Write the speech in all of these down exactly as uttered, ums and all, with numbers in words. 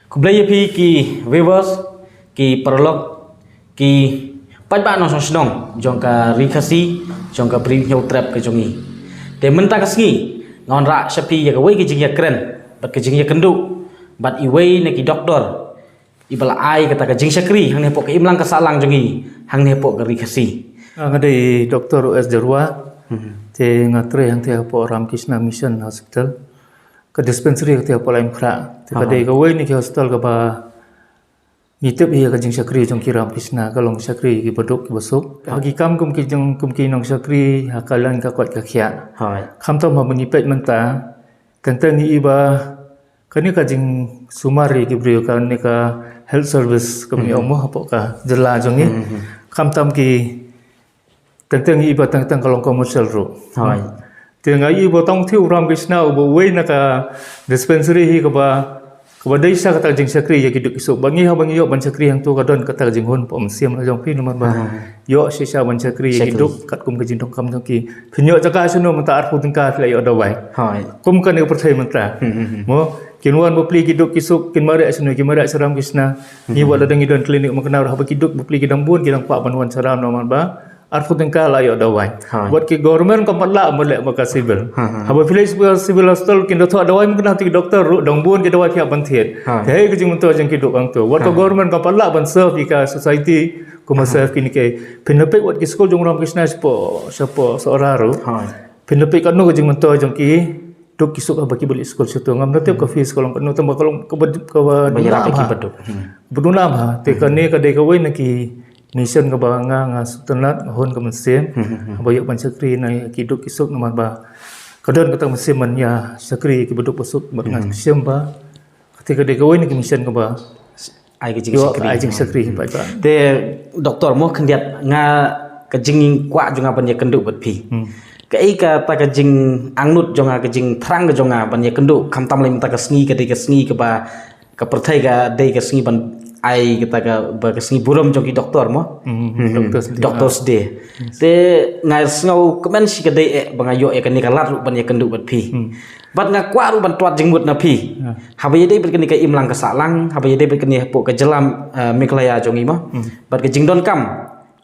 Khublei ïa phi ki viewers, ki paralok, ki paidbah nongshong shnong jong ka Ri Khasi, jong ka Ri Hynñiewtrep ka jong ngi. Te mynta ka sngi nga wanrah sha phi ïa kawei ka jingïakren bad ka jingïakynduh bad iwei na ki doktor iba la ai kata ka jingshakri hangne hapoh ka imlang ka sahlang jong ngi, hangne hapoh ka Ri Khasi. Nga dei Doktor O S Jyrwa. Te nga trei hangtei hapoh Ramakrishna Mission Hospital, ka dispensary hangtei hapoh Laitumkhrah. Te ka dei kawei na ki hospital kaba ngi tip hi ïa ka jingshakri jong ki Ramakrishna, ka long shakri kiba duk kiba suk. Ha ki kam kum ki jong, kum ki nongshakri ha ka liang ka koit ka khiah. Khamtam haba ngi peit mynta, teng teng ngi i ba kane ka jingsumar ïa ki briew, kane ka health service ka ngi ong mo hapoh ka jylla jong ngi. Khamtam ki, teng teng ngi i ba teng teng ka long commercial ruh. Te nga i ba tang thiew Ramakrishna uba uwei na ka dispensary hi kaba, kaba dei shisha kata ka jingshakri ïa ki duk ki suk. Ba ngi haba ngi ïoh ban shakri hangto ka don kata ka jinghun hapoh mynsiem la jong phi namar ba ïoh shisha ban shakri ïa ki duk katkum ka jingdonkam jong ki. Phin ïoh jaka shano mynta arphew tyngka phi la ïoh dawai. Kum kane ka pyrthei mynta. Mo, kin wan bapli ki duk ki suk, kin mareh shano, kin mareh sha Ramakrishna. Ngi wat lada ngi don clinic Mawkynrew haba ki duk bapli ki dang bun, ki dang kwah ban wan sharam namar ba arphew tyngka la ïoh dawai. Wat ki government kam pat lah ban leh ba ka civil. Haba phi leit sha civil hospital kin da thoh dawai Mawkynrew, te ki doktor ruh dang bun ki dawai phi hap ban thied. Te hei ka jingmyntoi jong ki duk hangto. Wat ka government kam pat lah ban serve ïa ka society, kumba serve kine ki. Phin da peit wat ki skul jong Ramakrishna shapoh, shapoh Sohra ruh. Phin da peit katno ka jingmyntoi jong ki duk ki suk haba kiba leit skul shato. Ngam da tip ka fees ka long katno, tang ba ka long kaba, kaba duna bha. Ba duna bha. Te kane ka dei kawei na ki mission kaba nga, nga sngewtynnat, nga hun ka mynsiem. Haba ïoh ban shakri na ki duk ki suk namar ba ka don kata ka mynsiem ban ïa shakri ïa kiba duk ba suk, bad nga shem ba kata ka dei kawei na ki mission kaba ai ka jingshakri. Ai jingshakri, paidbah. Te doktor mo, khyndiat nga, ka jingkwah jong nga ban ïakynduh bad phi. Kaei kata ka jingangnud jong nga, ka jingthrang ka jong nga ban ïakynduh, khamtam lei mynta ka sngi ka dei ka sngi kaba ka pyrthei ka dei ka sngi ban ai kata ka, ba ka sngi burom jong ki doktor mo. Doctors Day. Te nga sngew kmen shi ka dei eh ba nga ïoh ïa kane ka lad ruh ban ïakynduh bad phi. Bad nga kwah ruh ban twad jingmut na phi. Haba ïadei bad kane ka imlang ka sahlang, haba ïadei bad kane hapoh ka jylla, eh, Meghalaya jong ngi mo. Bad ka jingdonkam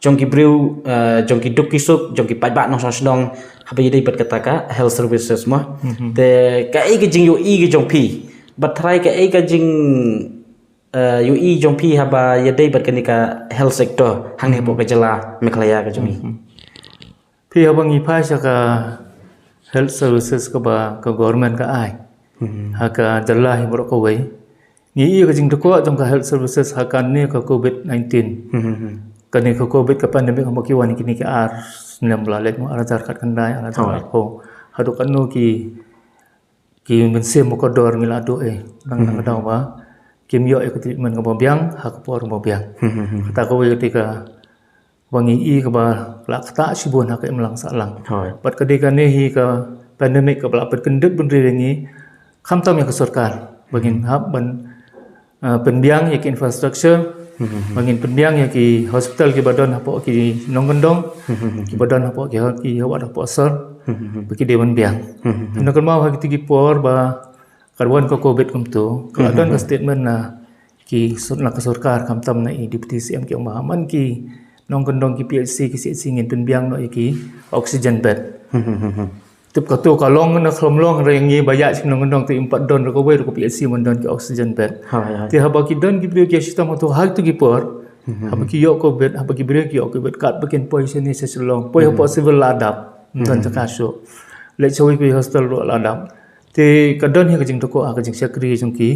jong ki briew, eh, jong ki duk ki suk, jong ki paidbah nongshong shnong, haba ïadei bad kata ka health services mo. Te kaei ka jingïohi ka jong phi? Bad tharai kaei ka jing, eh, ïohi jong phi haba ïadei bad kane ka health sector hangne hapoh ka jylla Meghalaya ka jong ngi? Phi, haba ngi phai sha ka health services kaba ka government ka ai ha ka jylla hi baroh kawei, ngi i ka jingdukok jong ka health services ha kane ka covid nineteen. Kane ka covid ka pandemic, haba ki wan kine ki ar snem ba la leit mo, ar hajar khatkhyndai, ar hajar arphew, haduh katno ki, ki mynsiem ba kordor ngi la duh eh, nang nang daw ba kim ïoh ïa ka treatment kaba biang ha ka por ba biang. Kata kawei ka dei ka ba ngi i kaba la ktah shibun ha ka imlang sahlang. Bad ka dei kane hi ka pandemic kaba la pynkyndit bynriew ïa ngi, khamtam ïa ka sorkar ba ngin hap ban, eh, pynbiang ïa ki infrastructure, ba ngin pynbiang ïa ki hospital kiba don hapoh ki nongkyndong, kiba don hapoh ki, ki wat hapoh sor, ba ki dei ban biang. Nangkynmaw ha kito ki por ba ka wan ka covid kumto, ka la don ka statement na ki sor-, na ka sorkar, khamtam na i Deputy C M, ki ong ba man ki nongkyndong, ki P H C, ki C H C ngin pynbiang noh ïa ki oxygen bed. Tip kato ka long na khlem long re ngi ba ïa shi nongkyndong, te im pat don re kawei re ka P H C ban don ki oxygen bed. Te haba ki don ki briew ki shitom hato ha kito ki por, haba ki ïoh covid, haba ki briew ki ïoh covid, katba kin poi shane sha Shillong, poi hapoh civil la dap, don jaka shuh. Leit sha wei ki hostel ruh la dap. Te ka don hi ka jingdukok ha ka jingshakri jong ki,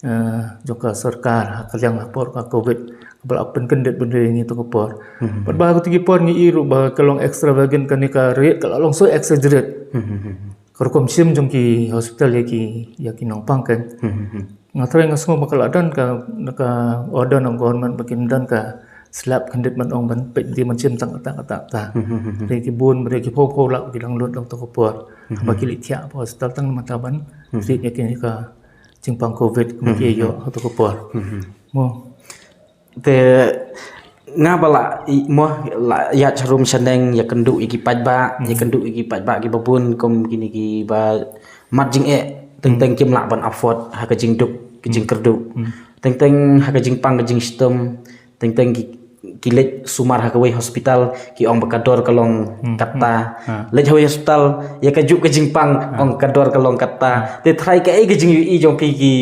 eh, jong ka sorkar ha ka liang ha por ka covid, kaba la pynkyndit bynriew ïa ngi to ka por. Bad ba ha kito ki por ngi i ruh ba ka long extravagant, kane ka rate ka la long so exaggerate. Ka rukom shim jong ki hospital ïa ki, ïa ki nongpang kan. Nga tharai nga sngew ba ka la don ka, ka order na government ba kin don ka slab kyndit ban ong ban peit, dei ban shim tang kata kata kata. Dei ki bun, dei ki phew phew lak ki dang lut long to ka por. Ba ki leit thiah hapoh hospital tang namar ban treat ïa kine ka jingpang covid kaba ki ïoh ha to ka por. Mo. Te nga ba la i-, mo, la ïaid sharum shaneng, ïakynduh ïa ki paidbah, ïakynduh ïa ki paidbah kiba bun kum kine kiba mad jingeh, teng teng kim lah ban afford ha ka jingduk ka jingkyrduh. Teng teng ha ka jingpang ka jingshitom, teng teng ki, ki leit sumar ha kawei hospital, ki ong ba ka dor ka long katta. Leit ha kawei hospital, ïa kajuh ka jingpang, ong ka dor ka long katta. Te trai kaei ka jingïohi jong phi ki,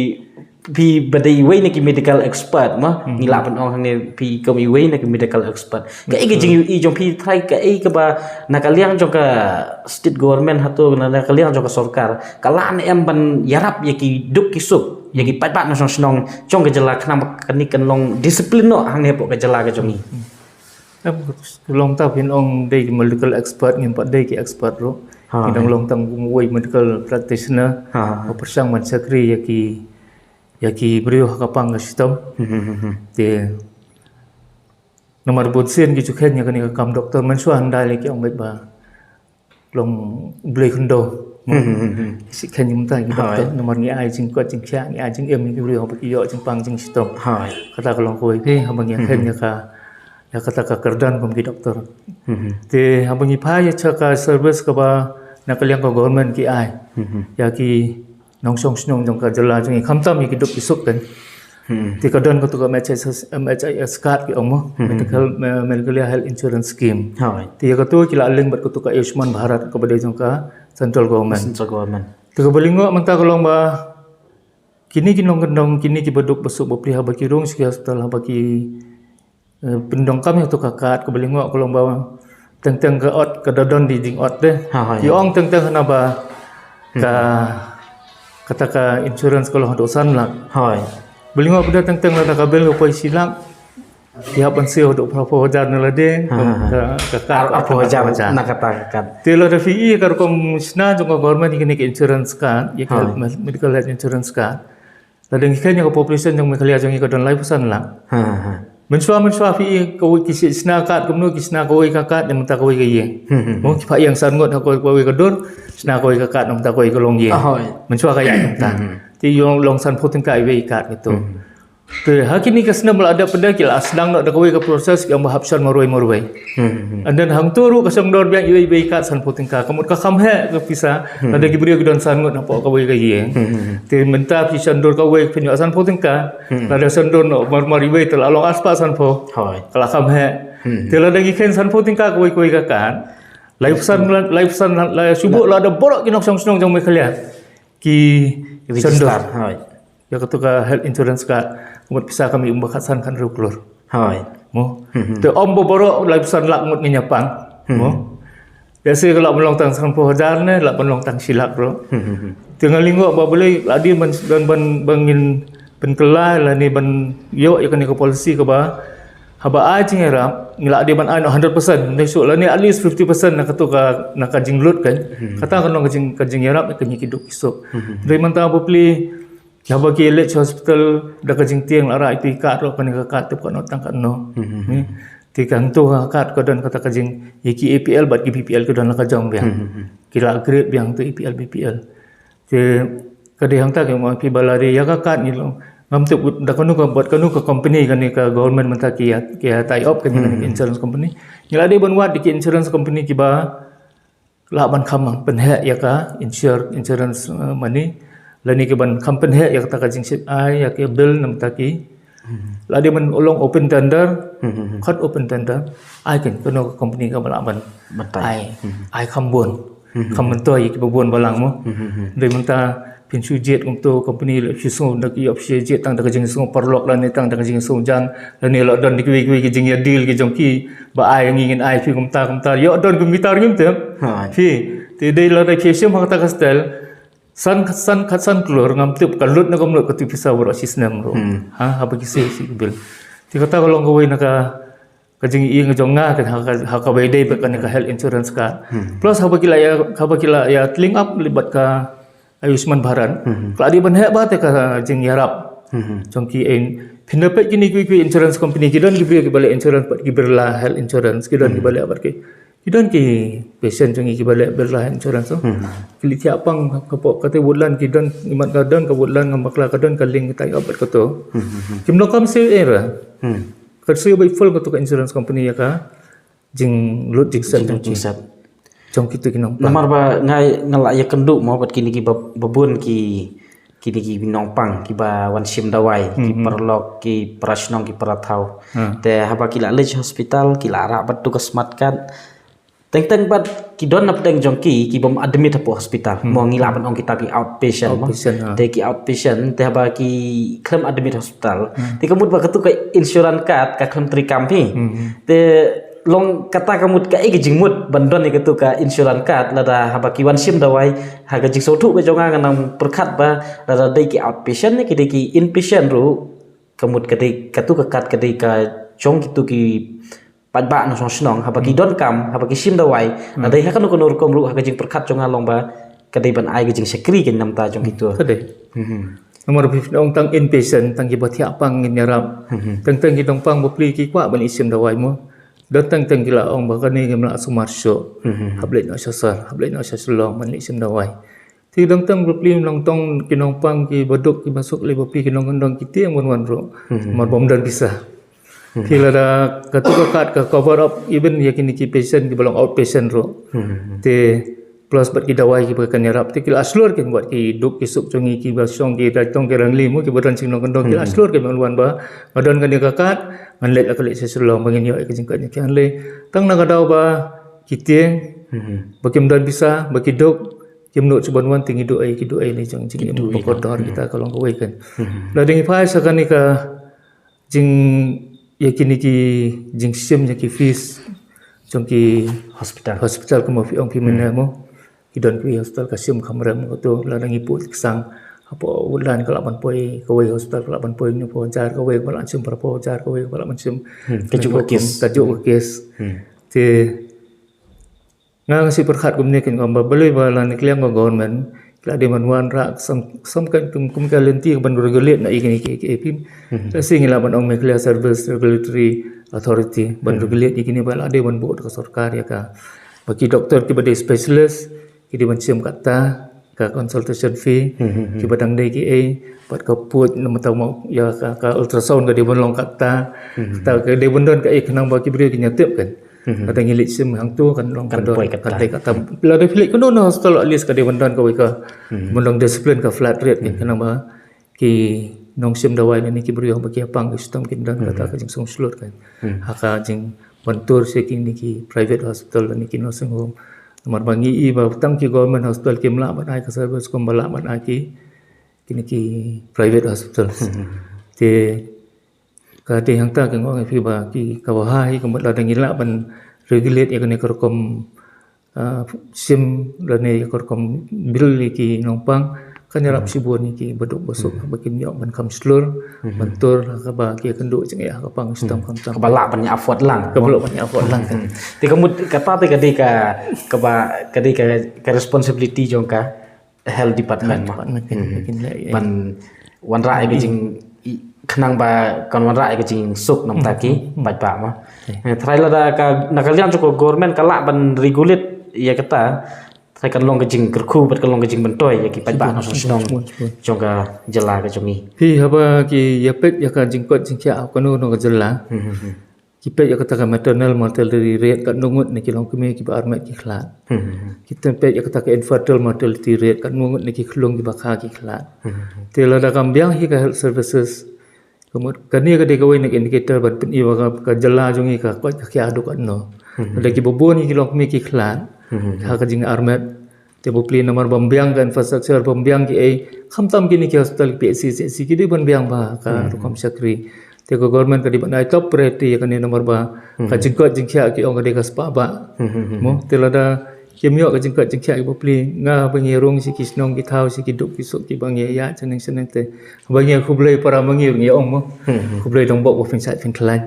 phi ba dei iwei na ki medical expert mo, ngi lah ban ong hangne phi kum iwei na ki medical expert. Kaei ka jingïohi jong phi trai kaei kaba na ka liang jong ka state government hato na, na ka liang jong ka sorkar, ka lah ne em ban ïarap ïa ki duk ki suk, ïa ki paidbah nongshong shnong jong ka jylla khnang ba kane kan long discipline noh hangne hapoh ka jylla ka jong ngi. Em, ka long ta phin ong dei ki medical expert, ngim pat dei ki expert ruh. Ngi dang long tang kum uwei medical practitioner ba pyrshang ban shakri ïa ki, ïa ki briew ha ka pang ka shitom. Te namar bun sien ki ju kheiñ ïa kane ka kam doktor, mynshuwa hynda lei ki ong beit ba long blei khyndew. Ki shu kheiñ mynta ki doktor, namar ngi ai jingkoit jingkhiah, ngi ai jingim ïa ki briew haba ki ïoh jingpang jingshitom. Kata ka long kawei phi, haba ngi kheiñ ïa ka, ïa kata ka kyrdan kum ki doktor. Te haba ngi phai ïa ka service kaba na ka liang ka government ki ai ïa ki nongshong shnong jong ka jylla jong ngi, khamtam ïa ki duk ki suk kan. Te ka don katu ka M H I S, M H I S card ki ong mo, Medical, eh, Meghalaya Health Insurance Scheme. Te ïa katu ki la link bad katu ka Ayushman Bharat kaba dei jong ka central government. Te kaba lyngngoh mynta ka long ba kine ki nongkyndong, kine kiba duk ba suk ba plie haba ki rung sha ki hospital, haba ki eh, pyndonkam ïa katu ka card, kaba lyngngoh ka long ba teng teng ka ot ka da don di jingot de. Ki ong teng teng hana ba ka, kata ka insurance ka long haduh san lak. Ba lyngngoh ba da teng teng lada ka bill ka poi shi lak, ki hap ban siew haduh phra phew hajar na lade, ka, ka card arphew hajar na kata ka card. Te lada phi i ka rukom shna jong ka government ïa kane ka insurance card, ïa ka health, medical health insurance card. Lada ngi kheiñ ïa ka population jong Meghalaya jong ngi ka don laiphew san lak. Mynshuwa, mynshuwa phi i kawei ki shna card kumno, ki shna kawei ka card, ïa mynta kawei ka ïing. Mo, ki phah ïeng san ngut ha kawei, kawei ka dur, shna kawei ka card, ïa mynta kawei ka long ïing. Mynshuwa ka ïaid mynta. Te ïoh long sanphew tyngka iwei i card kito. Te ha kine ki snem la dep pat de ki la sdang noh da kawei ka process ki ong ba hap shon marwei marwei. And then hangto ruh ka shon dor biang iwei iwei i card sanphew tyngka. Ka mut ka kham heh ka pisa. Lada ki briew ki don san ngut hapoh kawei ka ïing. Te mynta phi shon dor kawei phin ïoh sanphew tyngka. Lada shon dor noh mar mar iwei te la long arspah sanphew. Ka la kham heh. Te lada ngi kheiñ sanphew tyngka kawei kawei ka card, laiphew san, laiphew san, la shu buh la da baroh ki nongshong shnong jong Meghalaya ki shon dor ïa katu ka health insurance card, ka mut pisa ka mih ym ba khatsan khathynriew klur. Mo. Te ym ba baroh laiphew san lak ngut ngin ïa pang. Mo. Te shi ka lah ban long tang sanphew hajar ne lah ban long tang shi lak ruh. Te nga lyngngoh ba balei la dei ban, ban, ban, ban ngin pynkylla lane ban ïoh ïa kane ka policy kaba haba ai jingïarap ngi la dei ban ai noh hundred percent, ne shu lane at least fifty percent na katu ka, na ka jinglut kan. Kata ka long ka jing, ka jingïarap ïa kine ki duk ki suk. Dei mynta ba plie haba ki leit sha hospital da ka jingtieng la rah ïa ki card ruh, kane ka card tip katno tang katno. Te ka hangto ka card ka don kata ka jing, ïa ki A P L bad ki B P L ki don la ka jong biang. Ki la grade biang to A P L B P L. Te ka dei hangta ki ong phi ba la dei ïa ka card ngi long ngam tip da kano ka, bad kano ka company kane ka government mynta ki ïa, ki ïa tie up kane, kane ka insurance company. Ngi la dei ban wad da ki insurance company kiba lah ban kham pynheh ïa ka insure, insurance, eh, money. Lane ki ban kham pynheh ïa kata ka jingshit ai ïa ka bill na bynta ki. La dei ban long open tender. Khot open tender. Ai kin kano ka company kaba lah ban ai, ai kham bun. Kham myntoi ïa kiba bun balang mo. Dei mynta phin shu jied kumto company la shu sngew da ki ïoh shu jied tang da ka jingsngew paralok lane tang da ka jingsngew jan lane la don da kiwei kiwei ki jingïadeal ki jong ki ba ai ngi ngin ai phi kumta kumta ïoh don kum kita ngim tip. Phi te dei la da phi shim ha kata ka style san, san, khatsan klur ngam tip ka lut ne kam lut katu pisa baroh shi snem ruh. Ha, haba ki siew shi bill. Te kata ka long kawei na ka ka jingïeng jong nga kan ha ka, ha kaba ïadei bad kane ka health insurance card. Plus haba ki la ïa, haba ki la ïa link up lem bad ka Ayushman Bharat. Ka la dei ban heh bha te ka jingïarap jong ki, eh, phin da peit kine kiwei kiwei insurance company ki don ki briew kiba leh insurance bad ki Birla Health Insurance, ki don kiba leh bad ki, ki don ki patient jong ngi kiba leh Birla Health Insurance. Ki leit thiah pang ka pok kata Woodland, ki don, imat ka don ka Woodland ngam bakla ka don ka link ka tie up bad kato. Kim donkam siew ei ruh. Ka siew beit full katu ka insurance company ïa ka jinglut jingset jong ki, jong kitu ki nongpang. Namar ba nga, nga la ïakynduh mo bad kine kiba, ba bun ki, kine ki nongpang kiba wan shim dawai, ki paralok, ki para shnong, ki para thaw. Te haba ki la leit hospital, ki la rah bad tu ka smart card. Teng teng bad ki don na pdeng jong ki, ki bym admit hapoh hospital. Mo ngi lah ban ong kita ki outpatient mo. Te ki outpatient, te haba ki khlem admit hospital. Te ka mut ba katu ka insurance card ka khlem treikam hi. Te long kata ka mut kaei ka jingmut ban don ïa katu ka insurance card lada haba ki wan shim dawai ha ka jingsngewthuh ka jong nga nga nang pyrkhat ba lada dei ki outpatient ne ki dei ki inpatient ruh ka mut ka dei katu ka card ka dei ka jong kitu ki paidbah na shnong shnong haba ki don kam haba ki shim dawai lada dei ha kano kano rukom ruh ha ka jingpyrkhat jong nga long ba ka dei ban ai ka jingshakri ka namta jong kitu. Ka dei. Namar ba phi ong tang inpatient tang kiba thiah pang ngin ïarap. Teng teng ki nongpang bapli ki kwah ban leit shim dawai mo. Don teng teng ki la ong ba kane ngim lah sumar shuh. Hap leit noh sha sor, hap leit noh sha Shillong ban leit shim dawai. Te don teng bapli long tang ki nongpang kiba duk kiba suk lei bapli ki nongkyndong ki tieng ban wan ruh. Namar ba ym don pisa. Te lada katu ka card ka cover up even ïa kine ki patient kiba long outpatient ruh. Te plus bad ki dawai kiba kan ïarap te ki la shlur kein bad ki duk ki suk jong ngi kiba shong ki Raitong ki Rangli mo kiba don shnong kyndong ki la shlur kein ban wan ba nga don kane ka card ngan leit la ka leit sha Shillong ba ngin ïoh ïa ka jingkoit jingkhiah lei. Tang na ka daw ba ki tieng ba kim don pisa ba ki duk kim nud shu ban wan te ngi duh ei ki duh ei lei jong jingim ba kordor kita ka long kawei kein. Lada ngi phai sha kane ka jing ïa kine ki jingshim ïa ki fees jong ki Hospital. Hospital kumba phi ong phi mynne mo. Ki don kiwei hospital ka shim kham rem kato lada ngi pud ki sang hapoh Woodland ka lah ban poi kawei hospital ka lah ban poi hynñiewphew hajar kawei ka lah ban shim phraphew hajar kawei ka lah ban shim. Kajuh ka case. Kajuh ka case. Te nga nga shu pyrkhat kumne kein kumba balei ba la ngi kylliang ka government ki la dei ban wanrah sam sam ka kum kum ka lynti ban regulate na ïa kine ki ki pin. Te shi ngi lah ban ong Meghalaya Service Regulatory Authority ban regulate ïa kine ba la dei ban buh ka sorkar ïa ka ba ki doktor kiba dei specialist ki dei ban shim katta ka consultation fee kiba dang dei ki ei bad ka pud na mata mo ïa ka, ka ultrasound ka dei ban long katta. Katta ka dei ban don ka ei khnang ba ki briew ki ïa tip kein. Kata ngi leit shim hangto kan long kan dei katta. Lada phi leit kano na hospital at least ka dei ban don kawei ka ban long discipline ka flat rate kein khnang ba ki nongshim dawai lane ki briew ba ki ïa pang ki shitom kin don kata ka jingsngewshlur kein. Ha ka jingpyntur sha kine ki private hospital lane ki nursing home. Namar ba ngi i ba tang ki government hospital kim lah ban ai ka service kumba lah ban ai ki kine ki private hospital. Te ka dei hangta ka ngong ïa phi ba ki kaba ha hi kumba lada ngi lah ban regulate ïa kane ka rukom shim lane ïa ka rukom bill ïa ki nongpang kan ïarap shibun ïa ki baduk basuk ba kin ïoh ban kham shlur ban tur ha kaba ki ïakynduh jingeh ha ka pang shitom kham tam. Kaba lah ban ïa afford lang. Kaba lah ban ïa afford lang. Te ka mut kata te ka dei ka kaba ka dei ka responsibility jong ka health department ma. Ban wanrah ïa ka jing khnang ba kan wanrah ïa ka jingsuk namta ki paidbah ma. Trai lada ka na ka liang jong ka government ka lah ban regulate ïa kata. Trai kan long ka jingkyrkhu bad kan long ka jingmyntoi ïa ki paidbah na shnong jong ka jylla ka jong ngi. Hi haba ki ïa peit ïa ka jingkoit jingkhiah kano kano ka jylla. Ki peit ïa kata ka maternal mortality rate katno ngut na ki longkmie kiba armet ki khlad. Ki peit ïa kata ka infantile mortality rate katno ngut na ki khlung kiba kha ki khlad. Te lada kam biang hi ka health services ka mut kane ka dei kawei na ka indicator ban pyni ba ka jylla jong ngi ka koit ka khiah haduh katno. Lada kiba bun hi ki longkmie ki khlad ha ka jingarmet. Te bapli namar bym biang ka infrastructure bym biang ki ei khamtam kine ki hospital ki PHC CHC ki dei ban biang ba ka rukom shakri. Te ka government ka dei ban ai top priority ïa kane namar ba ka jingkoit jingkhiah ki ong ka dei ka spah bah. Mo te lada kim ïoh ka jingkoit jingkhiah ki bapli nga ba ngi rung shi ki shnong ki thaw shi ki duk ki suk kiba ngi ïa shaneng shaneng te ba ngi khublei para ma ngi ba ngi ong mo. Khublei dongbok ba phin shait phin khlaiñ.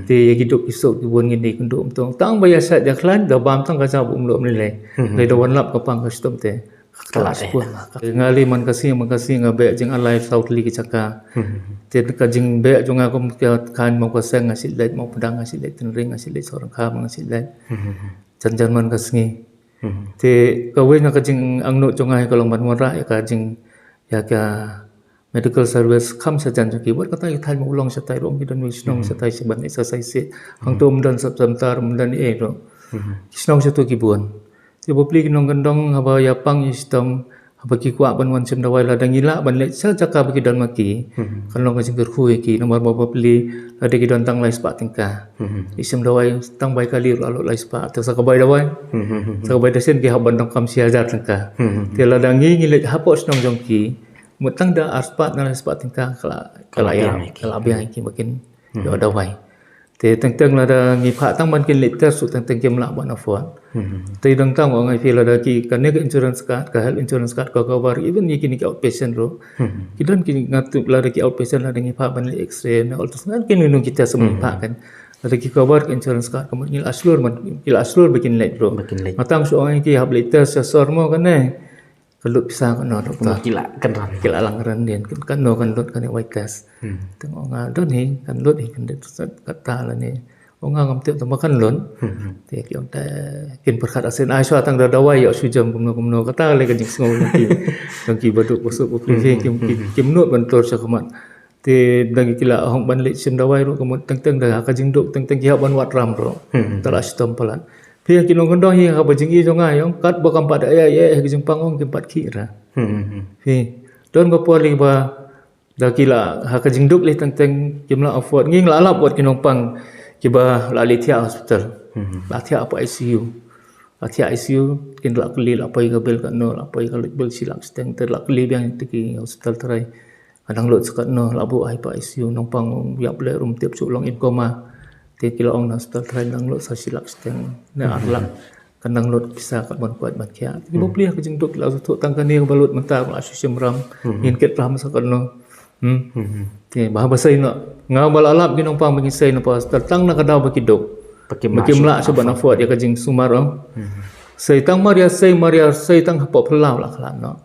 Te ïa ki duk ki suk ki bun ngin dei kynduh kumto tang ba ïa shait ïa khlaiñ da bam tang ka jaka ba um lum lei lei. Lei da wan lap ka pang ka shitom te. Ka la eh. Nga lei man ka sngi man ka sngi nga beh jingalai saw tylli ki jaka. Te ka jingbeh jong nga kum ka khain mo ka seng nga sih leit mo pdang nga sih leit tynring nga sih leit sorang kha nga sih leit. Jan jan man ka sngi. Te kawei na ka jingangnud jong nga hi ka long ban wanrah ïa ka jing ïa ka medical service kham shajan jong ki wat kata ki thaiñ mo u long shatai ruh ki don wei shnong shatai shaban exercise sih. Hangto um don sap samtar um don ei ruh. Ki shnong shato ki bun. Te bapli ki nongkyndong haba ïa pang ïa shitom Haba ki kwah ban wan shim dawai, lada ngi lah ban leit sha jaka ba ki don ma ki, kan long ka jingkyrkhu ïa ki, namar ba bapli lada ki don tang lai spah tyngka. Ki shim dawai tang bai kali ruh la lut lai spah, te sa ka bai dawai, sa ka bai dashen ki hap ban donkam shi hajar tyngka. Te lada ngi ngi leit hapoh shnong jong ki, mut tang da ar spah na lai spah tyngka ka la, ka la ïa, ka la biang ïa ki ba kin ïoh dawai. Te teng teng lada ngi phah tang ban kin leit test ruh teng teng kim lah ban afford. Te dang tang ong ai phi lada ki kane ka insurance card, ka health insurance card ka cover even ïa kine ki outpatient ruh. Ki don ki, nga tip lada ki outpatient lada ngi phah ban leit X-ray ne ultrasound, kin ngi nung ki test ban phah kan. Lada ki cover ka insurance card ka mut ngi la shlur ban, ki la shlur ba kin leit ruh. Ba kin leit. Nga tang shu ong ai ki hap leit test sha sor mo kane. Ka lut pisa katno doktor? Ki la kynran. Ki la kynran dien, katno kan lut kane wai test. Te nga ong nga don hi, kan lut hi, kan lut kata lane. Ong nga ngam tip tang ba kan lut. Te ki ong te kin pyrkhat asen ai shuwa tang da dawai ïoh shu jam kumno kumno, kata le ka jingsngew jong ki. Jong ki baduk basuk bapli, kim, kim, kim nud ban tur sha khmat. Te dang ki la hong ban leit shim dawai ruh ka mut teng teng da ha ka jingduk teng teng ki hap ban wad ram ruh. Te la shitom palat. Phi ki nongkyndong hi ha kaba jingïohi jong nga ïong katba kam pat ïa ïa ha ka jingpang ong kim pat khih ra. Phi don ka por lei ba da ki la ha ka jingduk lei teng teng kim lah afford, ngi la lap wat ki nongpang kiba la leit thiah hospital. La thiah hapoh ICU. La thiah ICU kin la kylli la poi ka bill katno, la poi ka bill shi lak shiteng, te la kylli biang te ki hospital trai. Ka dang lut sa katno, la buh ai hapoh ICU, nongpang ïap leh ruh ym tip, shu long in coma. Te ki la ong na hospital trai dang lut sa shi lak shiteng ne ar lak. Kan dang lut pisa kat ban koit ban khiah. Te ki bapli ha ka jingduk ki la shu thoh tang kane kaba lut mynta, la shu shim ram. Ngin kit ram sa katno. Hmm. Te ba haba sei noh, nga ba la lap ki nongpang ba ngin sei noh hapoh hospital tang na ka daw ba ki duk. Ba kim lah shuh ban afford ïa ka jingsumar ong. Sei tang mar ïa sei, mar ïa sei tang hapoh phyllaw la khlad noh.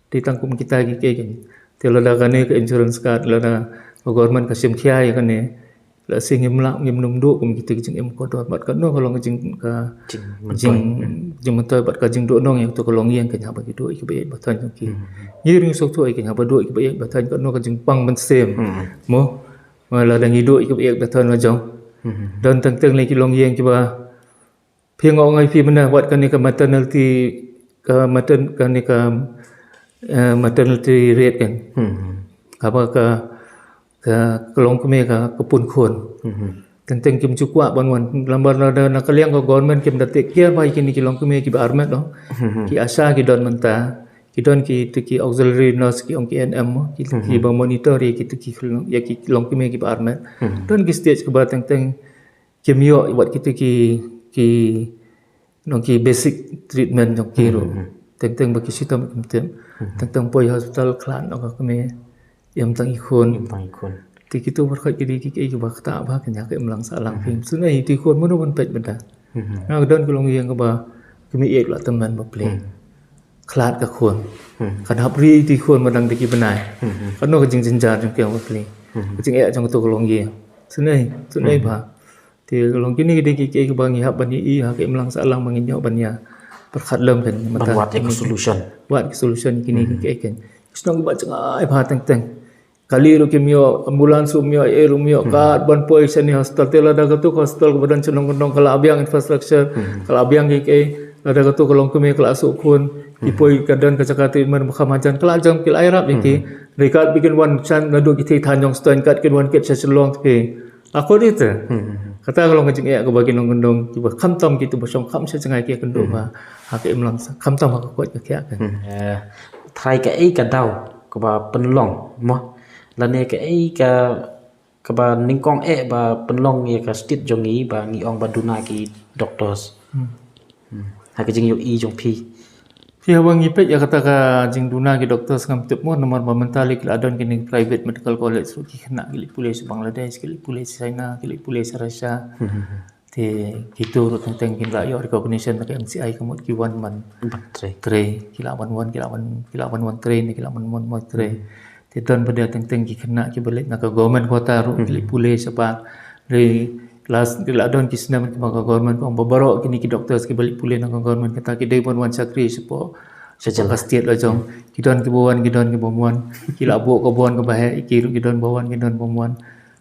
Te tang kum kita ki, ki, ki. Te lada kane ka insurance card, lada ka government ka shim khia ïa kane, lehse ngim lah, ngim nym duh kum kita ki jingim kordor, bad katno ka long ka jing, ka jing, jingmyntoi bad ka jingduhnong ïa kato ka longïing kane haba ki duh ïa kiba ïeit ba thaiñ jong ki. Ngi ruh ngi sngewthuh ïa kane haba duh ïa kiba ïeit ba thaiñ, katno ka jingpang mynsiem. Mo, lada ngi duh ïa kiba ïeit ba thaiñ la jong. Don teng teng lei ki longïing kiba Phi nga ong ai phi mynne wat kane ka maternity, ka matern-, kane ka, eh, maternity rate kan. Kaba ka, ka, ka long kmie ka, ka pun khun. Teng teng kim ju kwah ban wan, lambar na, na, na ka liang ka government kim da take care ba ïa kine ki long kmie kiba armet noh. Ki ASHA ki don mynta, ki don ki, tu ki auxiliary nurse ki ong ki ANM mo, ki, ki ba monitor ïa ki, tu ki, ïa ki long kmie kiba armet. Don ki stage kiba teng teng kim ïoh wat kita ki, ki, nong ki basic treatment jong ki ruh. Teng teng ba ki shitom kim tip. Teng teng poi hospital khlad noh ka kmie. Im tang i khun. Im tang i khun. Te kitu barkhot ki dei ki, ki, kiba ktah bha, kane ka imlang sahlang phi. Sngewsih i khun mano ban peit bynta. Nga ka don ka longïing kaba kmie ïeit la tymmen bapli. Khlad ka khun. Kan hap ri i khun ma dang da ki bnai. Kano ka jingjynjar jong ki bapli. Ka jingeh jong kato ka longïing. Sngewsih, sngewsih bha. Te long kine ki dei ki, ki, kiba ngi hap ban ïohi ha ka imlang sahlang ba ngin ïoh ban ïa pyrkhat lem kan. Ban wad ïa ka solution. Wad ka solution kine ki, ki, ki. Ki shnong kiba jngai bha teng teng. Kali ruh kim ïoh, ambulance ruh ym ïoh, ei ruh ym ïoh, kat ban poi shane hospital, te lada kato ka hospital kaba don shnong kyndong ka la biang infrastructure, ka la biang ki, ki, lada kato ka long kmie ka la suk khun, ki poi ka don ka jaka treatment ba kham hajan, ka la jam ki la ïarap ïa ki. Dei kat ba kin wan shan naduh ki thei than jong Suteiñ, kat kin wan kit sha Shillong te phi. Akor ite. Kata ka long ka jingeh kaba ki nongkyndong kiba khamtam kitu ba shong kham sha jngai ki kynduh ba ha ka imlang sa khamtam ha ka koit ka khiah ka. Eh, trai kaei ka daw kaba pynlong mo, lane kaei ka, kaba nyngkong eh ba pynlong ïa ka state jong ngi ba ngi ong ba duna ki doctors. Ha ka jingïohi jong phi. Phi, haba ngi peit ïa kata ka jingduna ki doctors ngam tip mo, namar ba mynta lei ki la don kine private medical college ruh ki khynnah ki leit pule sha Bangladesh, ki leit pule sha China, ki leit pule sha Russia. Te kitu ruh teng teng kin la ïoh recognition na ka MCI ka mut ki wan ban trei. Trei, ki la wan wan, ki la wan, ki la wan wan trei ne ki la wan wan mo trei. Te don pat de teng teng ki khynnah kiba leit na ka government quota ruh ki leit pule shabar. Re last, re la don ki snem kiba ka government ka ong ba baroh kine ki doctors kiba leit pule na ka government kata ki dei ban wan shakri shapoh, shapoh ka state la jong. Ki don kiba wan, ki don kiba ym wan. Ki la buh ka bond kaba heh, ki ruh ki don ba wan, ki don ba ym wan.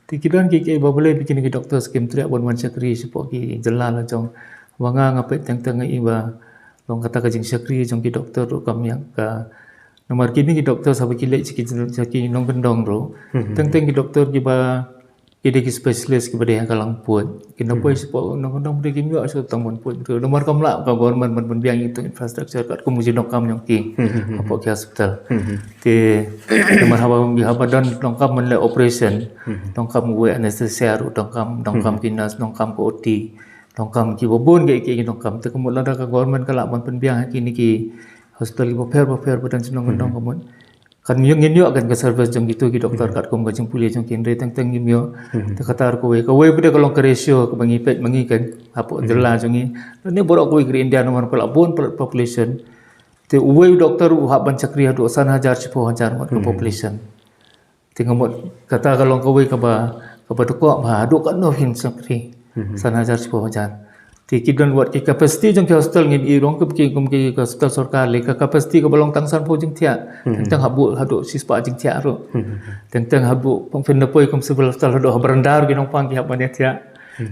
Te ki don ki, ki ba balei ba kine ki doctors kim treh ban wan shakri shapoh ki jylla la jong. Ba nga nga peit teng teng nga i ba long kata ka jingshakri jong ki doctor ruh kam ïa ka Namar kine ki doktor haba ki leit sha ki, sha ki nongkyndong ruh. Teng teng ki doktor kiba, ki dei ki specialist kiba dei ha ka lyngput. Ki nongpoi shapoh nongkyndong ba dei kim ïoh shuh tang ban poi. Namar kam lah ka government ban pynbiang ïa ki infrastructure katkum ki jingdonkam jong ki hapoh ki hospital. Te namar haba, haba don donkam ban leh operation, donkam uwei anesthesia ruh, donkam, donkam ki nurse, donkam ka O T, donkam kiba bun kiei kiei ki donkam. Te ka mut lada ka government ka lah ban pynbiang ha kine ki hospital kiba pher ba pher ba don sha nongkyndong, ka mut kan ïoh, ngin ïoh kan ka service jong kito ki doktor katkum ka jingpule jong ki, hynrei teng teng ngim ïoh. Te kata ruh kawei, kawei pat de ka long ka ratio kaba ngi peit ma ngi kan hapoh jylla jong ngi. Lane baroh kawei ka ri India namar ka la bun population. Te uwei u doktor u hap ban shakri haduh san hajar shiphew hajar ngut ka population. Te nga mut kata ka long kawei kaba, kaba dei kaba haduh katno phin shakri. San hajar shiphew hajar. Te ki don wat ki capacity jong ki hospital, ngin ïohi ruh kum ki, kum ki hospital sorkar lei, ka capacity kaba long tang sanphew jingthiah. Teng teng hap buh haduh shispah jingthiah ruh. Teng teng hap buh, phin da poi kum civil hospital haduh ha baranda ruh ki nongpang ki hap ban ïathiah.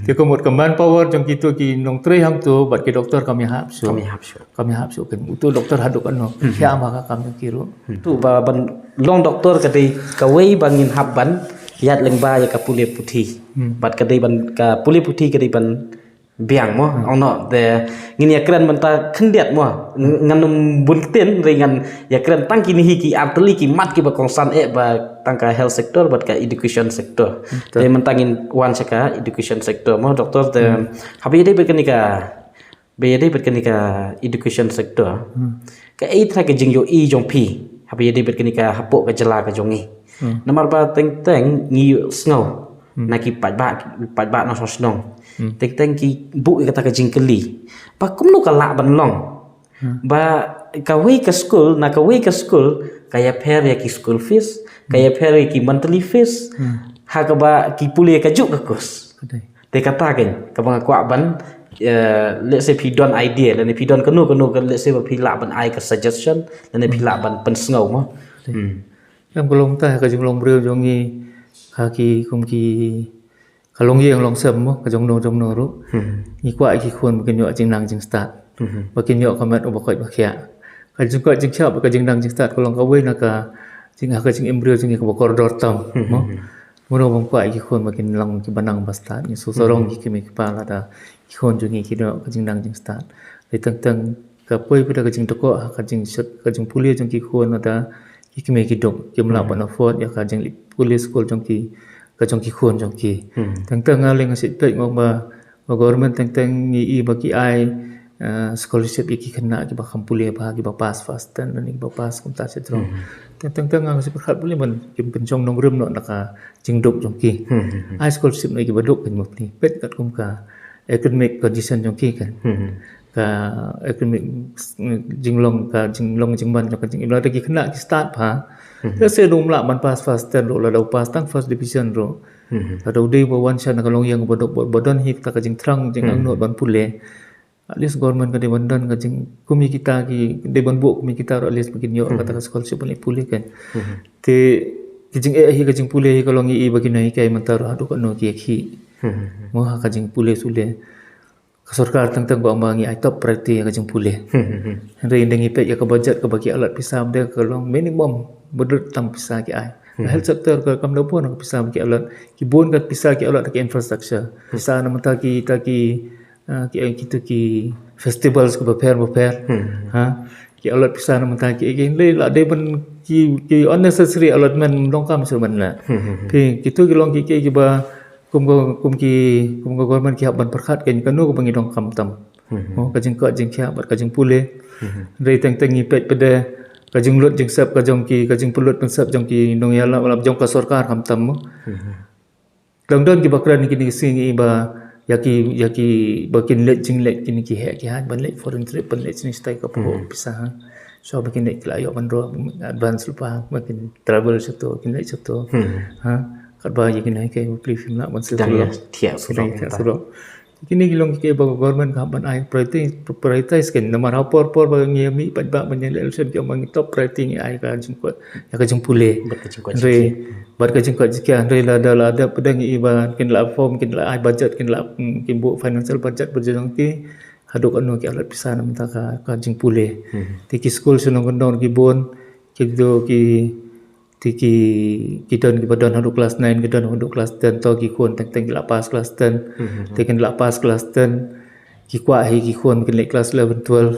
Te ka mut ka manpower jong kito ki nongtrei hangto bad ki doktor kam ïahap shuh. Kam ïahap shuh. Kam ïahap shuh kan. Uto doktor haduh katno, ïa ma ka kam jong ki ruh. Tu ba ban long doktor ka dei kawei ba ngin hap ban ïaid lyngba ïa ka pule puthi. Bad ka dei ban, ka pule puthi ka dei ban biang mo, ong noh, te ngin ïakren mynta khyndiat mo. Ngan ym bun ktien, hynrei ngan ïakren tang kine hi ki artylli ki mat kiba kongsan eh ba tang ka health sector bad ka education sector. Te mynta ngin wan sha ka education sector mo, doktor, te haba ïadei bad kane ka, ba ïadei bad kane ka education sector. Kaei trai ka jingïohi jong phi haba ïadei bad kane ka hapoh ka jylla ka jong ngi? Namar ba teng teng ngi ïohsngew na ki paidbah, paidbah na shnong. Teng teng ki buh ïa kata ka jingkylli ba kumno ka lah ban long ba kawei ka skul, na kawei ka skul ka ïapher ïa ki school fees, ka ïapher ïa ki monthly fees, ha kaba ki pule kajuh ka course. Te kata kein kaba nga kwah ban, eh, let's say phi don idea, lane phi don kano kano ka, let's say ba phi lah ban ai ka suggestion, lane phi lah ban pynsngew mo. Em, ka long ta ka jinglong briew jong ngi, ha ki, kum ki, ka long ïing long sem mo, ka jong no jong no ruh. Ngi kwah ïa ki khun ba kin ïoh jingnang jingstad, ba kin ïoh ka met uba koit ba khiah. Ka jingkoit jingkhiah bad ka jingnang jingstad ka long kawei na ka jing, ha ka jingim briew jong ngi kaba kordor tam mo. Mano bym kwah ïa ki khun ba kin long kiba nang ba stad. Ngi sngewsarong ïa ki kmie ki kpa lada ki khun jong ngi ki don ka jingnang jingstad. Te teng teng ka poi pat da ka jingdukok ha ka jingshut, ka jingpule jong ki khun lada ki kmie ki duk, kim lah ban afford ïa ka jingpule skul jong ki, ka jong ki khun jong ki. Teng teng nga lei nga shu peit mo ba, ba government teng teng ngi i ba ki ai, eh, scholarship ïa ki khynnah kiba kham pule bha, kiba pass first ten, lane kiba pass kumta sha jrong. Teng teng teng nga shu pyrkhat pule ban kim pynshong nongrim noh na ka jingduk jong ki. Ai scholarship na kiba duk kan, ma phi peit katkum ka economic condition jong ki kan. Ka economic, mm, jinglong, ka jinglong jingman jong ka jingim, lada ki khynnah ki stad bha. Lada se dum lah ban pass first ten ruh, lada u pass tang first division ruh, lada u dei ba wan sha na ka longïing ba duk, ba don hi kata ka jingthrang jingangnud ban pule, at least government ka dei ban don ka jing, kum ïa kita ki dei ban buh kum ïa kita ruh, at least ba kin ïoh kata ka scholarship ban leit pule kan. Te ki jingeh hi, ka jingpule hi ka long ïa i ba ki nonghikai mynta ruh haduh katno ki ïa ki, mo, ha ka jingpule sule. Ka sorkar teng teng ka ong ba ngi ai top priority ïa ka jingpule. Hynrei ynda ngi peit ïa ka budget kaba ki allot pisa, ba dei ka long minimum, ba dei tam pisa ki ai. Ka health sector ka kam da bun ka pisa ba ki allot. Ki bun ka pisa ki allot ha ki infrastructure. Pisa na mynta kita ki, ah, ki, eh, kito ki festivals kiba pher ba pher. Ha? Ki allot pisa na mynta ki, ki, hynrei la dei ban ki, ki unnecessary allotment, donkam shuh ban la. Phi, kito ki long ki, ki, kiba kum ka, kum ki, kum ka government ki hap ban pyrkhat kan, kano kaba ngi donkam tam. Mo, ka jingkoit jingkhiah bad ka jingpule. Hynrei teng teng ngi peit pat de ka jinglut jingsep ka jong ki, ka jingpynlut pynsep jong ki nongïalap, lap jong ka sorkar khamtam mo. Dang don kiba kren kine ki sngi ba ïa ki, ïa ki ba kin leit jingleit kine ki heh ki haiñ, ban leit foreign trip, ban leit shane shatai, ka phew pisa ha. Shuwa ba kin leit ki la ïoh ban rung advance lypa, ba kin travel shato, kin leit shato. Ha, katba ïa kine ki ba pli phim lah ban shu. Dang ïa thiah surok. Kine ki long ki ba government ka hap ban ai priority, prioritize kan. Namar ha por por ba ngi mih pat ba ban ïa leh election ki ong ba ngi top priority ngi ai ka jingkoit, ïa ka jingpule. Bad ka jingkoit jingkhiah. Hynrei, bad ka jingkoit jingkhiah, hynrei lada, lada pat de ngi i ba kin la form, kin la ai budget, kin la, mm, kin buh financial budget, budget jong ki, haduh katno ki allot pisa na mynta ka, ka jingpule. Te ki skul shnong kyndong ki bun, Ki do ki, te ki, ki don kiba don haduh class nine, ki don haduh class ten, to ki khun teng teng ki la pass class ten. Te kin la pass class ten, ki kwah hi ki khun kin leh class eleven, twelve.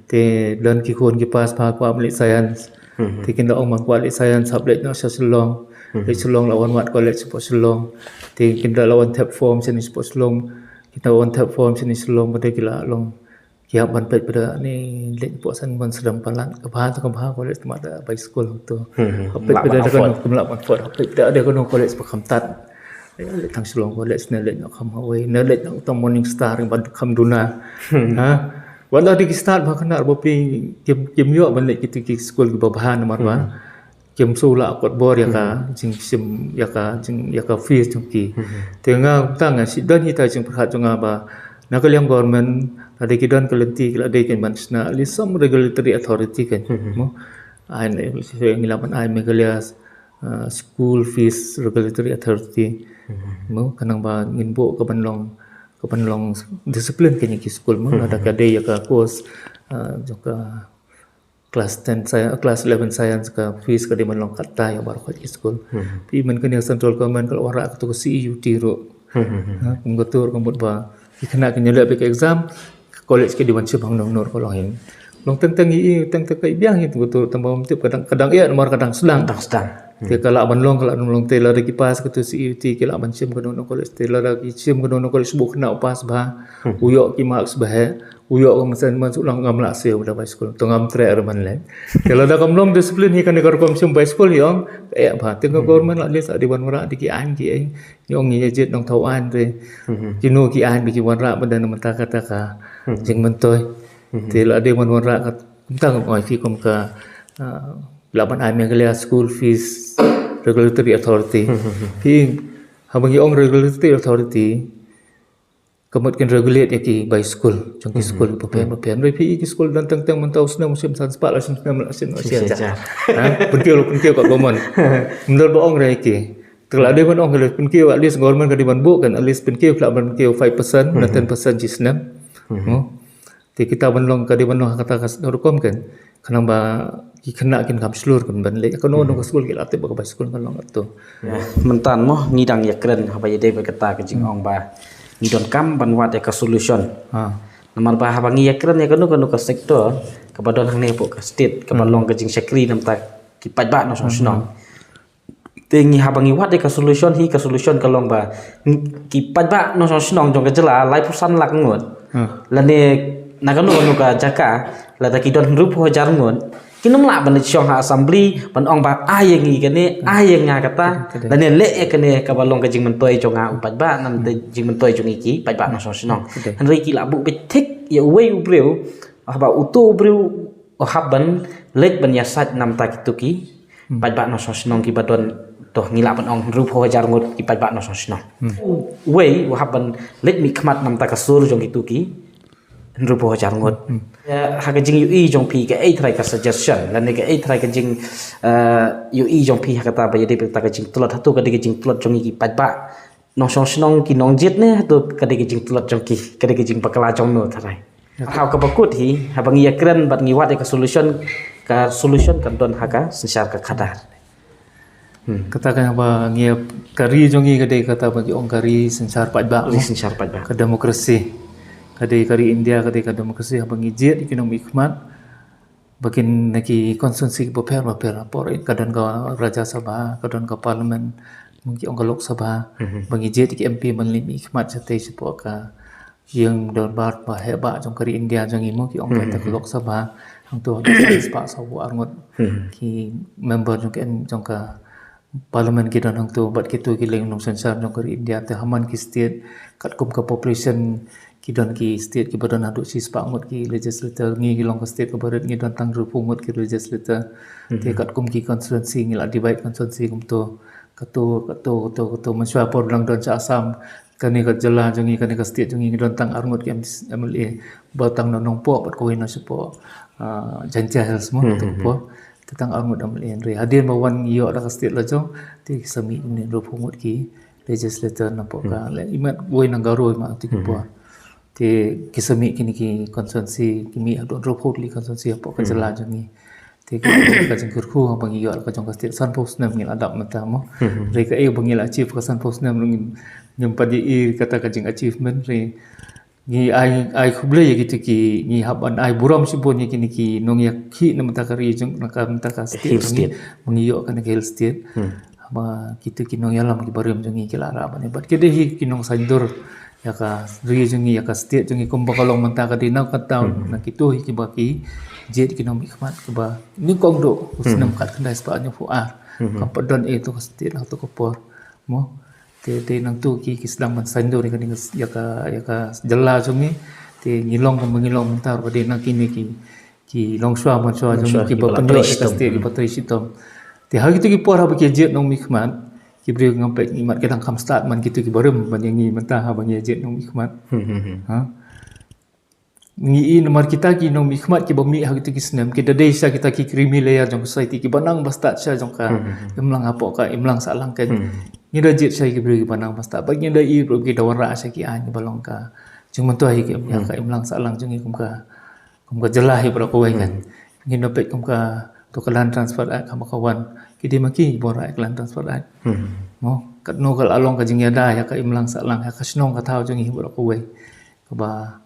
Te don ki khun ki pass bha, kwah ban leh science. Te kin da ong ban kwah leh science, hap leit noh sha Shillong. Leit Shillong, la wan wad college hapoh Shillong. Te kin da la wan thep form shane shapoh Shillong. Kin da wan thep form shane Shillong, bad ki la long, ki hap ban peit pat da ne leit hapoh san ban sdang palat, ka bha, ka bha college, te ma da bai skul to. Hap peit pat da, da kano, kam lah ban afford, hap peit pat da kano college ba kham tad. Leit tang Shillong college ne leit noh kham hawei, ne leit noh tang Morning Star ban kham duna. Ha? Wat la dei ki stad bha kane, ba phi kim, kim ïoh ban leit kito ki skul kiba bha namar ba kim shu lah kot bor ïa ka jingshim, ïa ka jing, ïa ka fees jong ki. Te nga tang nga shu don hi ta jingpyrkhat jong nga ba na ka liang government, lada ki don ka lynti, ki la dei kin ban shna at least some regulatory authority kan. Mo? Ai ne, ngi lah ban ai Meghalaya, uh, School Fees Regulatory Authority. Mo, khnang ba ngin buh ka ban long, ka ban long discipline kane ki skul mo. Lada ka dei ïa ka course, uh, jong ka class ten science, class eleven science, ka fees ka dei ban long katta ïa baroh ki skul. Phi, mynta kane central government ka la wanrah kato ka C E U T ruh. Ha, kum kato ruh ka mut ba ki khynnah kin ïaleh beit ka exam, ka college ka dei ban shim hangno hangno ruh ka long hi. Long teng teng i, teng teng ka i biang hi, kum kato ruh, tangba ym tip, ka dang, ka dang ïa, namar ka dang sdang. Dang sdang. Te ka lah ban long, ka lah ban long, te lada ki pass kato C E U T, ki lah ban shim kano kano college, te lada ki shim kano kano college, buh khynnah u pass bha, u ïoh ki marks bha, u ïoh ka mynsiem, man shu long ngam lah siew da bai skul, to ngam treh ruh ban leh. Te lada kam long discipline hi kane ka rukom shim bai skul hi ong, eh bha, te ka government lah leh sa dei ban wanrah da ki aiñ ki aiñ, ong ïa jied nongthaw aiñ te. Kino ki aiñ ba ki wanrah ba da na mynta kata ka jingmyntoi. Te la dei ban wanrah ka, kumta ka ong ai ki kum ka, ah, lah ban ai Meghalaya School Fees Regulatory Authority. Phi, haba ngi ong regulatory authority, ka mut kin regulate ïa ki bai skul, jong ki skul bapher bapher. Hynrei phi, ki skul don teng teng mynta u snem u shim san spah, la shim snem la shim, la shim. Ha? Pynkiew, pynkiew ka government. Ym don ba ong re ki. Te la dei ban ong re pynkiew, at least government ka dei ban buh kan, at least pynkiew, lah ban pynkiew five percent ne ten percent shi snem. Mo? Te kita ban long, ka dei ban long ha kata ka rukom kan. Khnang ba ki khynnah kin kham shlur kan ban leh kano kano ka skul, ki la tip ba ka bai skul kan long kato. Mynta mo ngi dang ïakren haba ïadei bad kata ka jingong ba ngi donkam ban wad ïa ka solution. Namar ba haba ngi ïakren ïa kano kano ka sector kaba don hangne hapoh ka state, kaba long ka jingshakri namar ki paidbah nongshong shnong. Te ngi haba ngi wad ïa ka solution hi, ka solution ka long ba ngi, ki paidbah nongshong shnong jong ka jylla laiphew san lak ngut. Lane na kano kano ka jaka, lada ki don hynriewphew hajar ngut, kin ym lah ban leit shong ha assembly ban ong ba ai ïa ngi kane, ai ïa nga kata, lane leh ïa kane kaba long ka jingmyntoi jong nga u paidbah, namar te jingmyntoi jong ngi ki paidbah nongshong shnong. Hynrei ki lah buh beit thik ïa uwei u briew, haba uto u briew u hap ban leit ban ïasaid namar kito ki paidbah nongshong shnong kiba don, to ngi lah ban ong hynriewphew hajar ngut ki paidbah nongshong shnong. Uwei u hap ban leit mihkhmat namar ka sur jong kito ki hynriewphew hajar ngut. Ïa, ha ka jingïohi jong phi, kaei trai ka suggestion lane kaei trai ka jing, eh, ïohi jong phi ha kata ba ïadei bad kata ka jingtlot, hato ka dei ka jingtlot jong ngi ki paidbah nongshong shnong ki nongjied ne hato ka dei ka jingtlot jong ki, ka dei ka jingbakla jong no trai? Ha kaba kut hi, haba ngi ïakren bad ngi wad ïa ka solution, ka solution kan don ha ka synshar ka khadar. Kata ka ba ngi ïa, ka ri jong ngi ka dei kata ba ngi ong ka ri synshar paidbah. Ri synshar paidbah. Ka demokrasi. Ka dei ka ri India, ka dei ka demokrasi, haba ngi jied ïa ki nongmihkhmat ba kin na ki constituency bapher bapher, por ka don ka Rajya Sabha, ka don ka Parliament, mo ki ong ka Lok Sabha, ba ngi jied ïa ki M P ban leit mihkhmat shatei shapoh ka ïing dorbar ba heh bah jong ka ri India jong ngi, mo ki ong ka Lok Sabha, hangto haduh san spah saw phew ar ngut ki member jong ka, jong ka Parliament ki don hangto, bad kito ki lyngdoh synshar jong ka ri India, te ha man ki state katkum ka population, ki don ki state kiba don haduh shispah ngut ki legislator, ngi ki long ka state kaba rit, ngi don tang hynriewphew ngut ki legislator. Te katkum ki constituency ngi la divide constituency kumto, kato, kato, kato, kato, mynshuwa por dang don sha Assam, kane ka jylla jong ngi, kane ka state jong ngi, ngi don tang ar ngut ki M L A, ba tang na Nongpoh bad kawei na shapoh, ah, Jaintia Hills mo, Nongpoh. Te tang ar ngut M L A, hynrei hadien ba wan ïoh da ka state la jong, te ki sa mih ne hynriewphew ngut ki legislator napoh ka, le imat wei na Garo imat te ki por. Te ki sa mih kine ki constituency, ki mih haduh hynriewphew tylli constituency hapoh ka jylla jong ngi. Te ka, ka jingkyrkhu ba ngi ïoh ka jong ka state sanphew snem ngi la dap mynta mo. Re ka ei ba ngi la achieve ka sanphew snem ngim, ngim pat ïohi kata ka jing achievement re. Ngi ai, ai khublei ïa kito ki, ngi hap ban ai burom shibun ïa kine ki nongïakhih na mynta ka ri jong, na ka mynta ka state. Hill state. Ba ngi ïoh kane ka hill state. Ba kito ki nongïalam ki barim jong ngi ki la rah ban ïa bad ki dei hi ki nongsaiñdur ïa ka ri jong ngi, ïa ka state jong ngi kumba ka long mynta ka dei na ka town na kito hi kiba ki jied ki nongmihkhmat kiba nyngkong duh u snem khatkhyndai spah hynñiewphew ar. Kam pat don ei to ka state na to ka por mo. Te, te nangtu ki, ki sdang ban saiñdur ïa ka, ïa ka, ïa ka jylla jong ngi. Te ngi long kumba ngi long mynta ba dei na kine ki, ki longshuwa manshuwa jong ngi kiba pynïoh ïa ka state kiba trei shitom. Te ha kito ki por haba ki jied nongmihkhmat ki briew ngam peit ngi mat ki dang kham stad man kito ki barim ban ïa ngi mynta haba ngi jied nongmihkhmat. Ha. Ngi i namar kita ki nongmihkhmat kiba mih ha kito ki snem ki da dei sha kita ki creamy layer jong society kiba nang ba stad sha jong ka imlang hapoh ka imlang sahlang ka. Ngi da jied sha ki briew kiba nang ba stad ba ngi da i briew ki da wanrah sha ki aiñ ba long ka jingmyntoi hi ki ïa ka imlang sahlang jong ngi kum ka, kum ka jylla hi baroh kawei kan. Ngi da peit kum ka to ka Land Transfer Act haba ka wan ki dei ma ki ba wanrah ka Land Transfer Act. Mo katno ka la long ka jingïada ïa ka imlang sahlang ïa ka shnong ka thaw jong ngi baroh kawei. Kaba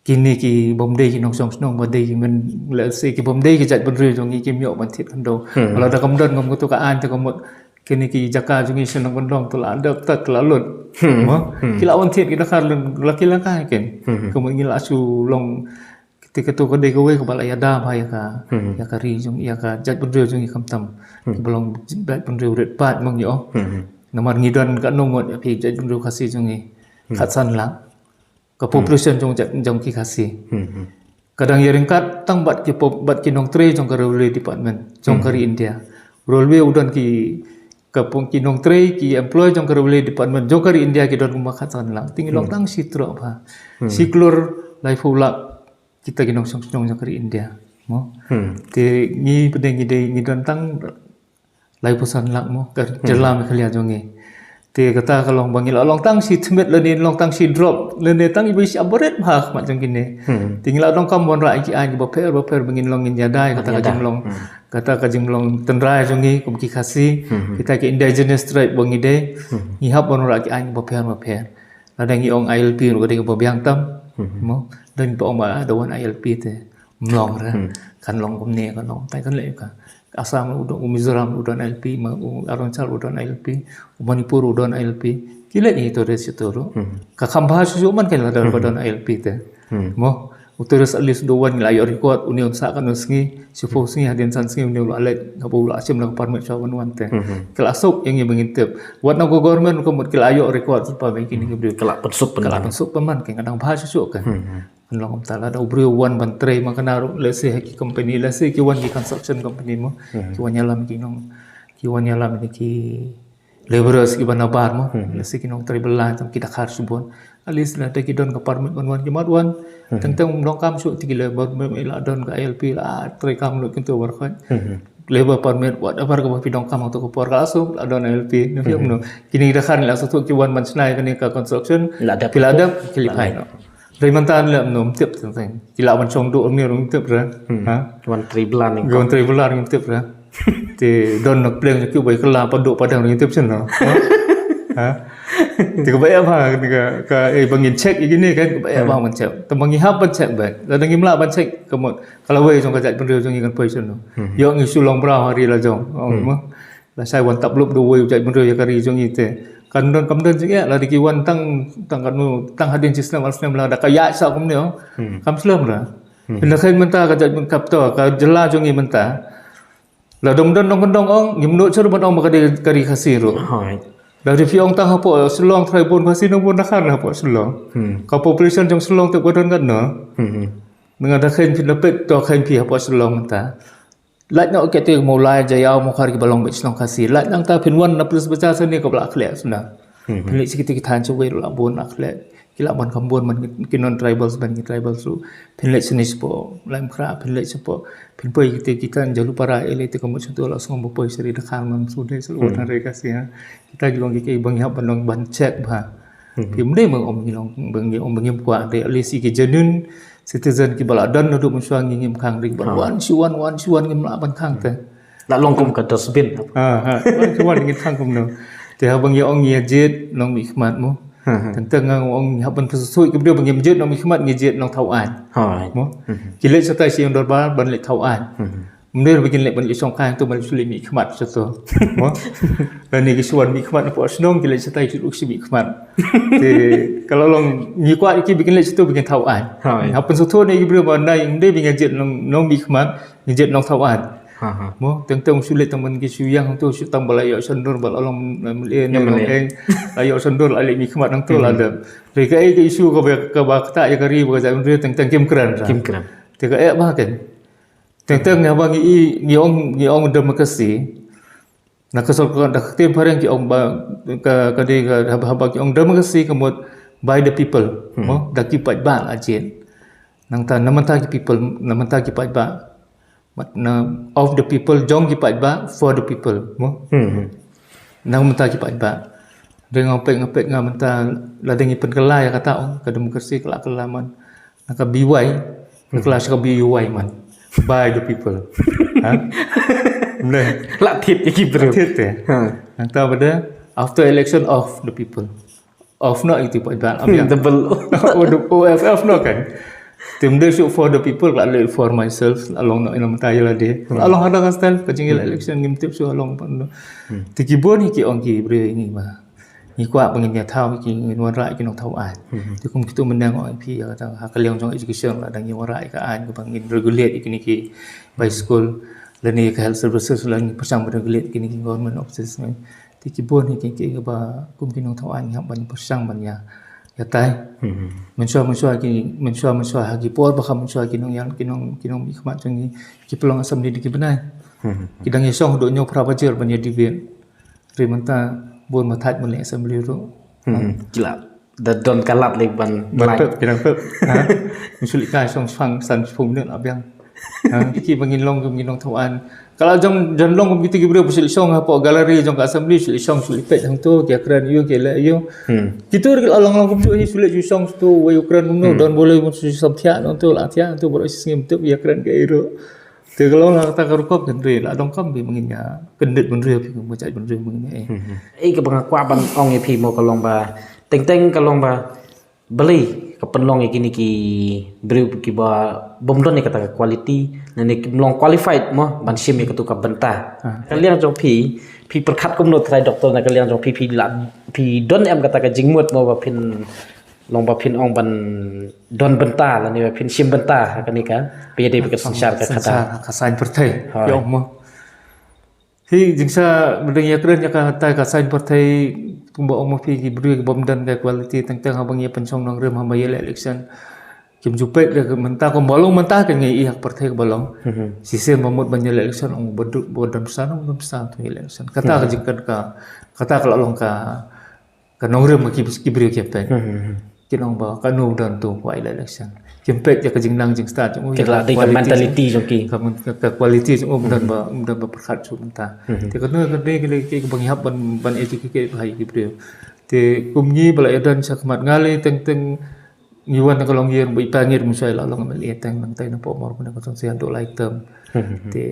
kine ki bym dei ki nongshong shnong ba dei ki men, let's say ki bym dei ki jaitbynriew jong ngi kim ïoh ban thied khyndew. Lada kam don ngam katu ka aiñ te ka mut kine ki jaka jong ngi shnong kyndong te la dep tat la lut. Mo ki la wan thied ki Dkhar lem la ki la kai ken. Ka mut ngi la shu long kata katu ka dei kawei kaba la ïada bha ïa ka, ïa ka ri jong, ïa ka jaitbynriew jong ngi khamtam. Kiba long jaitbynriew rit paid mo ngi ong. Namar ngi don katno ngut ïa phi jaitbynriew Khasi jong ngi. Khatsan lak. Ka population jong, jong ki Khasi. Ka dang ïaryngkat tang bad ki pop, bad ki nongtrei jong ka railway department jong ka ri India. Railway u don ki, ka pung ki nongtrei ki employee jong ka railway department jong ka ri India ki don kumba khatsan lak. Te ngi long tang shi troh bha. Shi klur laiphew lak kita ki nongshong shnong jong ka ri India. Mo. Te ngi pdeng ngi dei ngi don tang laiphew san lak mo ka jylla Meghalaya jong ngi. Te kata ka long ba ngi la long tang shi thmit lane long tang shi drop lane tang iba shi abaret bha khmat jong kine. Te ngi la donkam wanrah ïa ki aiñ kiba pher ba pher ba ngin long ngin ïada ïa kata ka jinglong, kata ka jinglong tynrai jong ngi kum ki Khasi. Kita ki indigenous tribe ba ngi dei. Ngi hap wanrah ki aiñ kiba pher ba pher. Lada ngi ong I L P ruh ka dei kaba biang tam. Mo, da ngi ba ong ba da wan I L P te. Mlong re. Kan long kumne kan long tai kan leh ka. Assam u don, u Mizoram u don I L P, ma u Arunachal u don I L P, u Manipur u don I L P. Ki leh ïa ki tourist ïa to ruh. Ka kham bha shuh shuh man kan lada ba don I L P te. Mo, u tourist at least u don wan ngi la ïoh record, une un sah katno sngi, shiphew sngi hadien san sngi une u la leit, haba u la shim la ka permit shuwa ban wan te. Ka la suk ïa ngi ba ngin tip. Wat na ka government ka mut ki la ïoh record shuwa ba kine ki briew. Ka la pynsuk pynman. Ka la pynsuk pynman kan ka dang bha shuh shuh kan. Kan long kumta lada u briew u wan ban trei ma kane ruh, let's say ha ki company, let's say ki wan ki construction company mo. Ki wan ïalam ki nong, ki wan ïalam ki labourers kiba nabar mo. Let's say ki nongtrei bylla tam ki Dkhar shibun. At least lada ki don ka permit ban wan ki mat wan. Teng teng um donkam shuh te ki labour, la don ka I L P la trei kam lut kyntu baroh khoit. Labour permit whatever kaba phi donkam ha kato ka por ka la suk la don I L P. Ne phi ong kumno. Kine ki Dkhar ngi la suk ki wan ban shna ïa kane ka construction. La dep. Ki la dep ki la phai noh. Dei mynta leh ym tip teng teng. Ki lah ban shong duh ym tip re. Ha? Wan trei bylla ne. Wan trei bylla ne tip re. Te don na pleng ki bai kylla pat duh pat dang ne tip shen no. Ha? Te kaba ïa ba ka, ka eh ba ngin check ïa kine kan kaba ïa ba ngin check. Te ba ngi hap ban check ba. Lada ngim lah ban check ka mut ka lawei jong ka jaitbynriew jong ngi kan poi shen no. Ïoh ngi shu long bra ha ri la jong. Ong mo. Lashai wan tap lup da uwei u jaitbynriew ïa ka ri jong ngi te. Kan don kam don jingeh lada ki wan tang, tang katno tang hadien shi snem ar snem lada ka ïaid sah kumne ong. Kam shlem ra. Pynlehkhein mynta ka jaitbynriew kap to ka jylla jong ngi mynta. Lada ym don nongkyndong ong ngim nud shuh ban ong ba ka dei ka ri Khasi ruh. Lada phi ong tang hapoh Shillong trai bun Khasi nang bun Dkhar na hapoh Shillong. Ka population jong Shillong te ka don katno. Nga da khein phi na peit to khein phi hapoh Shillong mynta. Lait noh kito ki Mawlai, Jaïaw, Mawkhar kiba long beit shnong Khasi. Lait nangta phin wan na Police Bazar sani kaba la khleh sna. Phin leit sha kito ki thaiñ shawei ruh la bun la khleh. Ki la ban kham bun man ki non tribals ban ki tribals ruh. Phin leit sani shapoh Laitumkhrah, phin leit shapoh. Phin poi kito ki thaiñ Jhalupara, eh leit te ka mut shato la sngewbha poi sha ri Dkhar man shu dei sha wan ha ri Khasi ha. Kita ki long ki ki ba ngi hap ban long ban check bha. Ki ym dei ba ong ngi long ba ngi ong ba ngim kwah dei at least ki genuine citizen kiba la don naduh mynshuwa ngi ngim khang ri ban wan shu wan wan shu wan ngim lah ban khang te. La long kum ka dustbin. Ha ha wan shu wan ngi khang kumno. Te haba ngi ong ngi ïa jied nongmihkhmat mo. Tang tang nga ong ngi hap ban pynsuit ki briew ba ngim jied nongmihkhmat ngi jied nongthaw aiñ. Mo. Ki leit shatai sha ïing dorbar ban leit thaw aiñ. Mynta ba kin leh ban leh shong kha to ban leh mihkhmat shato. Mo. Lane ki shu wan mihkhmat na pdeng shnong ki leh shatai ki leh mihkhmat. Te ka la long ngi kwah ki ba kin leh shato ba kin thaw aiñ. Hap pynsngewthuh ïa ki briew ba ngi ym dei ba ngi jied nongmihkhmat ngi jied nongthaw aiñ. Mo tang tang shu leh tang ban ki shu ïeng to shu tang ba la ïoh shandor ba la long mlien ne long eng la ïoh shandor la leh mihkhmat hangto la dep. Te kaei ka issue kaba kata ïa ka ri ba ka jaitbynriew tang tang kim kren. Kim kren. Te kaei ba kan. Teng teng haba ngi i ngi ong ngi ong democracy. Na ka sorkar da ka ktien phareng ki ong ba ka ka dei ka haba haba ki ong democracy ka mut by the people. Mo da ki paidbah la jied. Nangta na mynta ki people na mynta ki paidbah. Mat na of the people jong ki paidbah for the people. Mo. Na mynta ki paidbah. Dei nga pek nga pek nga mynta la dei ngi pynkylla ïa kata ong ka democracy ka la kylla man. Na ka B Y ka kylla sha ka B U Y man. By the people. Ha? Ne. La thied ïa ki briew. Thied te. Nangta ba da after election of the people. Of no iti paidbah. Double. O F F no kan. Te ym dei shu for the people la leh for myself la long no ina mynta ïa lade. La long hangta ka style ka jingïaleh election ngim tip shu long pan. Te ki bun hi ki ong ki briew ngi ma. Ngi kwah ba ngin ïa thaw ki ngin wanrah ki nongthaw aiñ. Te kum kitu mynta nga ong ïa phi ïa kata ha ka liang jong education la dang ïa wanrah ïa ka aiñ kaba ngin regulate ïa kine ki bai school lane ïa ka health services la ngin pyrshang ban regulate ïa kine ki government offices. Te ki bun hi ki ki kaba kum ki nongthaw aiñ ngi hap ban pyrshang ban ïa ïa tai. Mynshuwa mynshuwa ki mynshuwa mynshuwa ha ki por ba kham mynshuwa ki nongïalam ki nong ki nongmihkhmat jong ngi ki pynlong assembly da ki bnai. Ki dang ïa shong haduh hynñiew phra baje ban ïa debate. Ri mynta bun ma thait mynne assembly ruh. Ki la da don ka lad leh ban ban pep ki dang pep. Ngi shu leit kai shong shipang san shiphew minit la biang. Ki ba ngin long ngin long thaw aiñ. Ka la jong jan long kum kiti ki briew ba shu leit shong hapoh gallery jong ka assembly shu leit shong shu leit peit hangto ki ïa kren ïa u ki leh ïa u. Kitu ruh ki la long long kumjuh hi shu leit shu shong shu wei u kren kumno don ba lei ban shu samthiah nangto la thiah nangto baroh shi sngi ym tip ïa kren kaei ruh. Te ka long la kata ka rukom kan ri la dong kam bi mangin ïa kyndit ban ri phi kum ka jait ban ri mangin ïa. Ei ka ba nga kwah ban ong ïa phi mo ka long ba teng teng ka long ba balei ka pynlong ïa kine ki briew kiba bym don ïa kata ka quality ne ne kim long qualified mo ban shim ïa katu ka bynta. Ka liang jong phi phi pyrkhat kumno trai doktor na ka liang jong phi phi la phi don em kata ka jingmut mo ba phin long ba phin ong ban don bynta lane ba phin shim bynta ha kane ka phi dei ka synshar ka khata. Ka saiñ pyrthei ïa ong mo. Hi jingsa ba dang ïa kren ïa ka tai ka saiñ pyrthei kumba ong ma phi ki briew ki bym don ka quality teng teng haba ngi pynshong nongrim haba ïa election. Kim ju peit da mynta kumba long mynta ka ngi ïa ka pyrthei kaba long. Shisien ba mut ban ïa election ong ba duk ba don pisa ong don pisa tu ïa election. Kata ka jingkren ka kata ka la long ka ka nongrim ki ki briew ki peit. Ki nong ba ka nu don tu kwai election. Kim peit ïa ka jingnang jingstad jong u. Ki la dei ka mentality jong ki. Ka ka quality jong u don ba don ba pyrkhat shu mynta. Te ka nu ka dei ki ki ba ngi hap ban ban educate ba hai ki briew. Te kum ngi ba la ïa don sha khmat nga lei teng teng ngi wan ka long ïa ba i pangir mu shai la long MLA teng nang tai na po mor ku na ka song sian do lai term. Te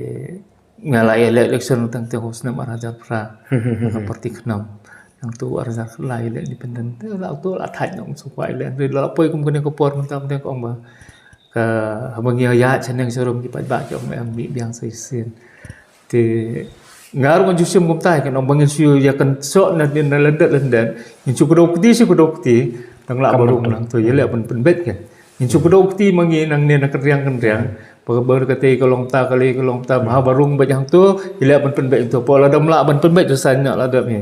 Nga la ïaleh election tang te hos nem ar hajar phra. Ka parti khnam. Nang tu ar hajar la ïaleh independent. Te la tu la thait nong su kwa ïaleh. Ri la poi kum kane ka por mynta mynta ka ong ba. Ka haba ngi ïa chaneng sharum ki paidbah ki ong em mi biang sa isin. Te nga ruh ngan ju shim kumta ki ong ba ngin shu ïa kan sok na din na lendet lendet. Ngin shu kdew kti shu kdew kti. Nang la baru nang tu ïaleh ban pynbeit kan. Ngin shu kdew kti ma ngi nang ne na kynriang kynriang. Ba ka ber ka tei ka long ta ka lei ka long ta ba ha ba rung ba jang tu i leh ban pynbeit tu po la dam la ban pynbeit tu san nya la dam hi.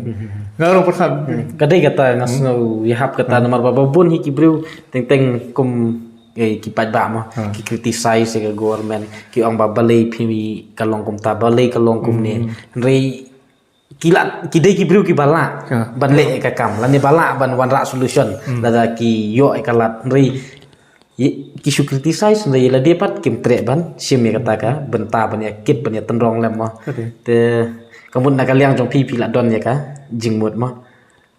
Nga rong pyrkhat. Ka dei kata nga sngew ïa hap kata namar ba ba bun hi ki briew teng teng kum eh, ki paidbah mo ki criticize ïa ka government ki ong ba balei phi ka long kum ta balei ka long kum ne. Hynrei ki la ki dei ki briew ki ba la ban leh ïa ka kam lane ba la ban wanrah solution lada ki ïoh ïa ka lad hynrei ki shu criticize hynrei lade pat kim treh ban shim ïa kata ka bynta ban ïa kit ban ïa tynrong lem mo. Te ka mut na ka liang jong phi phi la don ïa ka jingmut mo.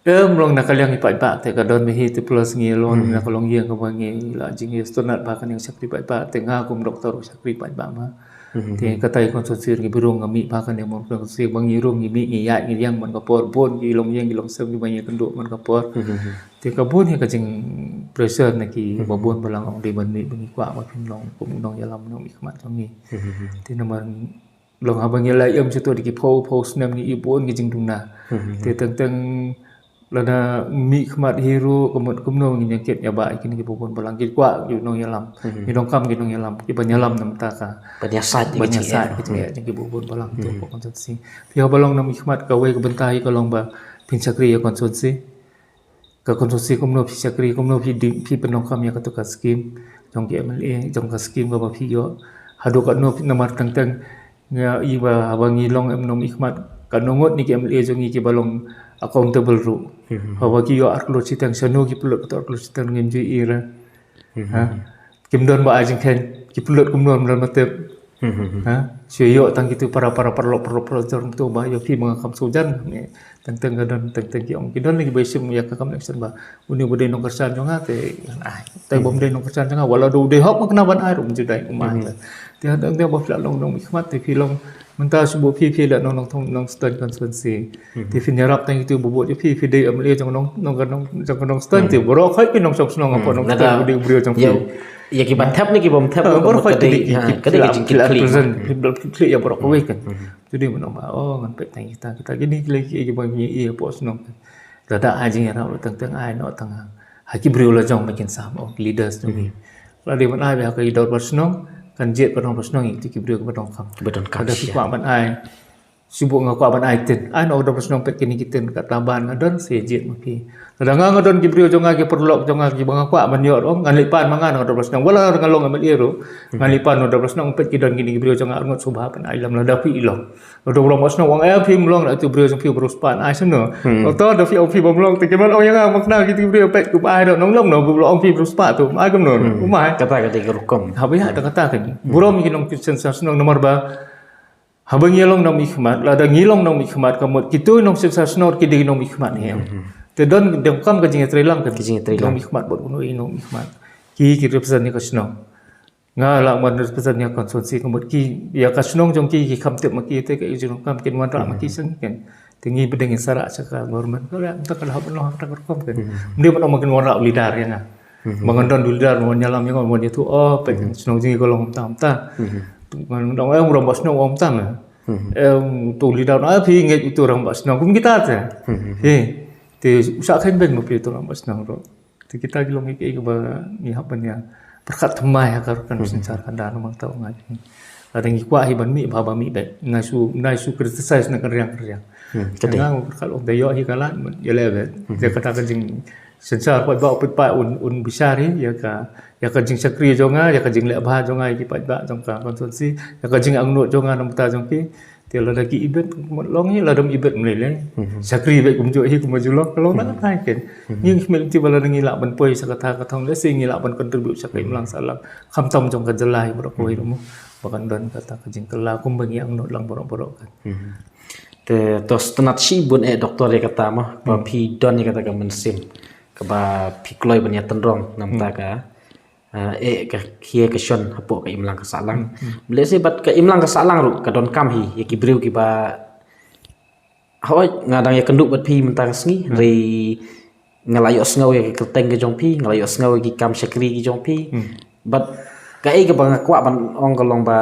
Em, long na ka liang i paidbah te ka don ma hi te plus ngi long na ka longïing kaba ngi la jingïasynei bha kane ka shakri paidbah te nga kum doktor shakri paidbah ma. Te kata i constituency ngi briew nga mih bha kane mon constituency ba ngi rung ngi mih ngi ïaid ngi liang man ka por bun ki longïing ki longsem kiba ngi kynduh man ka por. Te ka bun hi ka jing pressure na kiba bun balang ong dei ban mih ba ngi kwah ba phin long kum nongïalam nongmihkhmat jong ngi. Te namar long haba ngi la ïam sha to da ki phew phew snem ngi i bun ki jingduna. Te teng teng lada mihkhmat hi ruh ka mut kumno ngi jingkit ïa ba kine kiba bun balang ki kwah ki nongïalam. Ngi donkam ki nongïalam kiba ïalam namar ka Ban ïasaid ban ïasaid ki jingeh jong kiba bun balang to ka constituency. Phi haba long nongmihkhmat kawei ka bynta hi ka long ba phin shakri ïa constituency. Ka constituency kumno phi shakri kumno phi dei phi pyndonkam ïa katu ka skim jong ki M L A jong ka skim kaba phi ïoh. Haduh katno phi namar teng teng nga i ba haba ngi long em nongmihkhmat katno ngut na ki M L A jong ngi kiba long accountable ruh. Haba ki ïoh ar klur shiteng shano ki pynlut kato ar klur shiteng ngim ju i re. Ha? Kim don ba ai jingkheiñ ki pynlut kumno mynta ma tip. Ha? Shu ïoh tang kitu para para paralok paralok paralok jong tu ba ïoh phi ma nga kam shu jan. Teng teng ka don teng teng ki ong ki don lagi ba i shim ïa ka kam election ba uni ba dei nongkyrshan jong nga te ai. Te bym dei nongkyrshan jong nga wala du dei hok ma kena ban ai ruh ju dei umai. Te teng teng ba phi la long nongmihkhmat te phi long mynta shu ba phi phi la nong nong thong nong stand constituency. Te phin ïarap tang kitu ba bud ïa phi phi dei M L A jong nong nong nong jong nong stand te baroh khoi ki nongshong shnong apa nong stand ba dei u briew jong phi. Ïa ki ba thep ne ki bym thep baroh khoi ki dei ki ki la present ki la present ïa baroh kawei kan. Jadi mynta ba oh ngan peit tang kita kita kini ki la ki ki ba ngi ïa pos nong. Lada ai jingïarap teng teng ai noh tang ha ki briew la jong ba kin sam ong ki leaders jong ngi. Lada ban ai ba ha ka i dorbar shnong kan jied ba dorbar shnong ïa ki briew ba donkam. Ba donkam. Lada ki kwah ban ai shu ba nga kwah ban ai tin ai noh ka dorbar shnong peit kine ki tin kata ban nga don sa jied ma phi. Lada nga nga don ki briew jong nga ki paralok jong nga kiba nga kwah ban ïoh ruh ngan leit pan ma nga na ka dorbar shnong wala nga long M L A ruh ngan leit pan na ka dorbar shnong peit ki don kine ki briew jong nga arngut shu ba ban ai lam lada phi i long. Lada u rangbah shnong u ong eh phi mlong na tu briew jong phi u briew spah ai shen no. Lada da phi ong phi ba mlong te ki ban ong ïa nga ma kena ki tu briew peit ku ba ai da nong long no u ong phi briew spah tu ai kumno u mai. Kata ka dei ka rukom. Haba ïa da kata ka burom ki nongshynshar shnong namar ba haba ngi long nongmihkhmat lada ngi long nongmihkhmat ka mut kitu nongshynshar shnong ki dei nongmihkhmat hi. Te don donkam ka jingïatreilang ka jingïatreilang nongmihkhmat bad uno i nongmihkhmat ki ki represent ïa ka shnong. Nga lah ban represent ïa constituency ka mut ki ïa ka shnong jong ki ki kham tip ma ki te ka i jong kam kin wanrah ma ki seng ken. Te ngi bdeng ngi sarah sha ka government ka la ta ka la hap noh ta ka rukom ken. Mdei ban ong ma kin wanrah u leader ïa nga. Ba ngan don u leader ban ïalam ïa nga ban ïathuh oh peit shnong jong ngi ka long kumta kumta. Ngan ong eh u rangbah shnong ong kumta me. Eh tu leader na phi ngeit utu rangbah shnong kum kita te. He te u shah khein beiñ ma phi utu rangbah shnong ruh. Te kita ki long ïa kiei kiba ngi hap ban ïa pyrkhat thymmai ha ka rukom synshar ka da namar ta u ngai. Lada ngi kwah hi ban mih ba ba mih beit. Nai shu nai shu criticize na ka riang ka riang. Ka da nga pyrkhat ong da ïoh hi ka lad ïa leh beit. Ïa kata ka jingsynshar paidbah u paidbah un un bishar hi ïa ka ïa ka jingshakri jong nga ïa ka jingleh bha jong nga ïa ki paidbah jong ka constituency ïa ka jingangnud jong nga na bynta jong ki. Te lada ki ibet long hi lada ibet mlei lei. Shakri beit kumjuh hi kumba ju long ka long na kata hi ken. Ngi khmih lynti ba lada ngi lah ban poi sha kata ka thong lehse ngi lah ban contribute sha ka imlang sahlang. Khamtam jong ka jylla hi baroh kawei ruh mo. Ba kan don kata ka jingkylla kumba ngi angnud lang baroh baroh kan. Te to sngewtynnat shibun eh doktor ïa kata mo ba phi don ïa kata ka mynsiem kaba phi kloi ban ïa tynrong na bynta ka eh ka khia ka shon hapoh ka imlang ka sahlang. Lehse bad ka imlang ka sahlang ruh ka donkam hi ïa ki briew kiba hoi nga dang ïa kynduh bad phi mynta ka sngi hynrei nga la ïohsngew ïa ka kyrteng ka jong phi nga la ïohsngew ïa ki kam shakri ki jong phi. Bad kaei kaba nga kwah ban ong ka long ba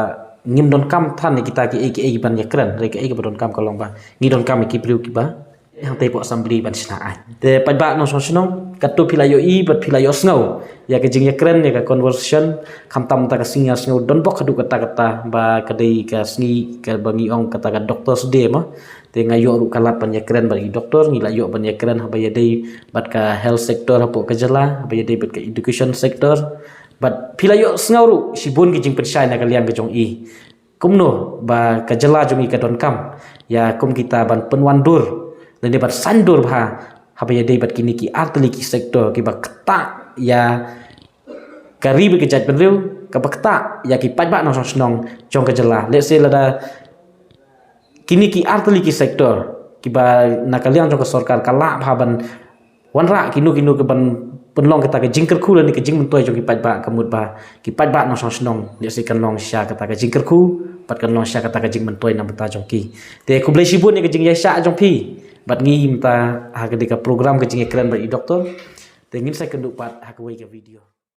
ngim donkam than ïa kita kiei kiei ban ïakren hynrei kaei kaba donkam ka long ba ngi donkam ïa ki briew kiba hangtei hapoh assembly ban shna aiñ. Te paidbah nongshong shnong katto phi la ïohi bad phi la ïohsngew ïa ka jingïakren ïa ka conversation khamtam mynta ka sngi nga sngew donbok haduh katta katta ba ka dei ka sngi kaba ngi ong kata ka doctor's day mo. Te nga ïoh ruh ka lad ban ïakren bad i doktor ngi la ïoh ban ïakren haba ïadei bad ka health sector hapoh ka jylla haba ïadei bad ka education sector. Bad phi la ïohsngew ruh shibun ki jingpynshai na ka liang ka jong i. Kumno ba ka jylla jong ngi ka donkam ïa kum kita ban pynwandur lane ban saiñdur bha haba ïadei bad kine ki artylli ki sector kiba ktah ïa ka ri bad ka jaitbynriew kaba ktah ïa ki paidbah nongshong shnong jong ka jylla. Lehse lada kine ki artylli ki sector kiba na ka liang jong ka sorkar ka lah bha ban wanrah kino kino ka ban pynlong kata ka jingkyrkhu lane ka jingmyntoi jong ki paidbah, ka mut ba ki paidbah nongshong shnong, lehse kan long shisha kata ka jingkyrkhu bad kan long shisha kata ka jingmyntoi na bynta jong ki. Te khublei shibun ïa ka jingïaishah jong phi bad ngi mynta ha kane ka program ka jingïakren bad i doktor. Te ngin sa ïakynduh pat ha kawei ka video.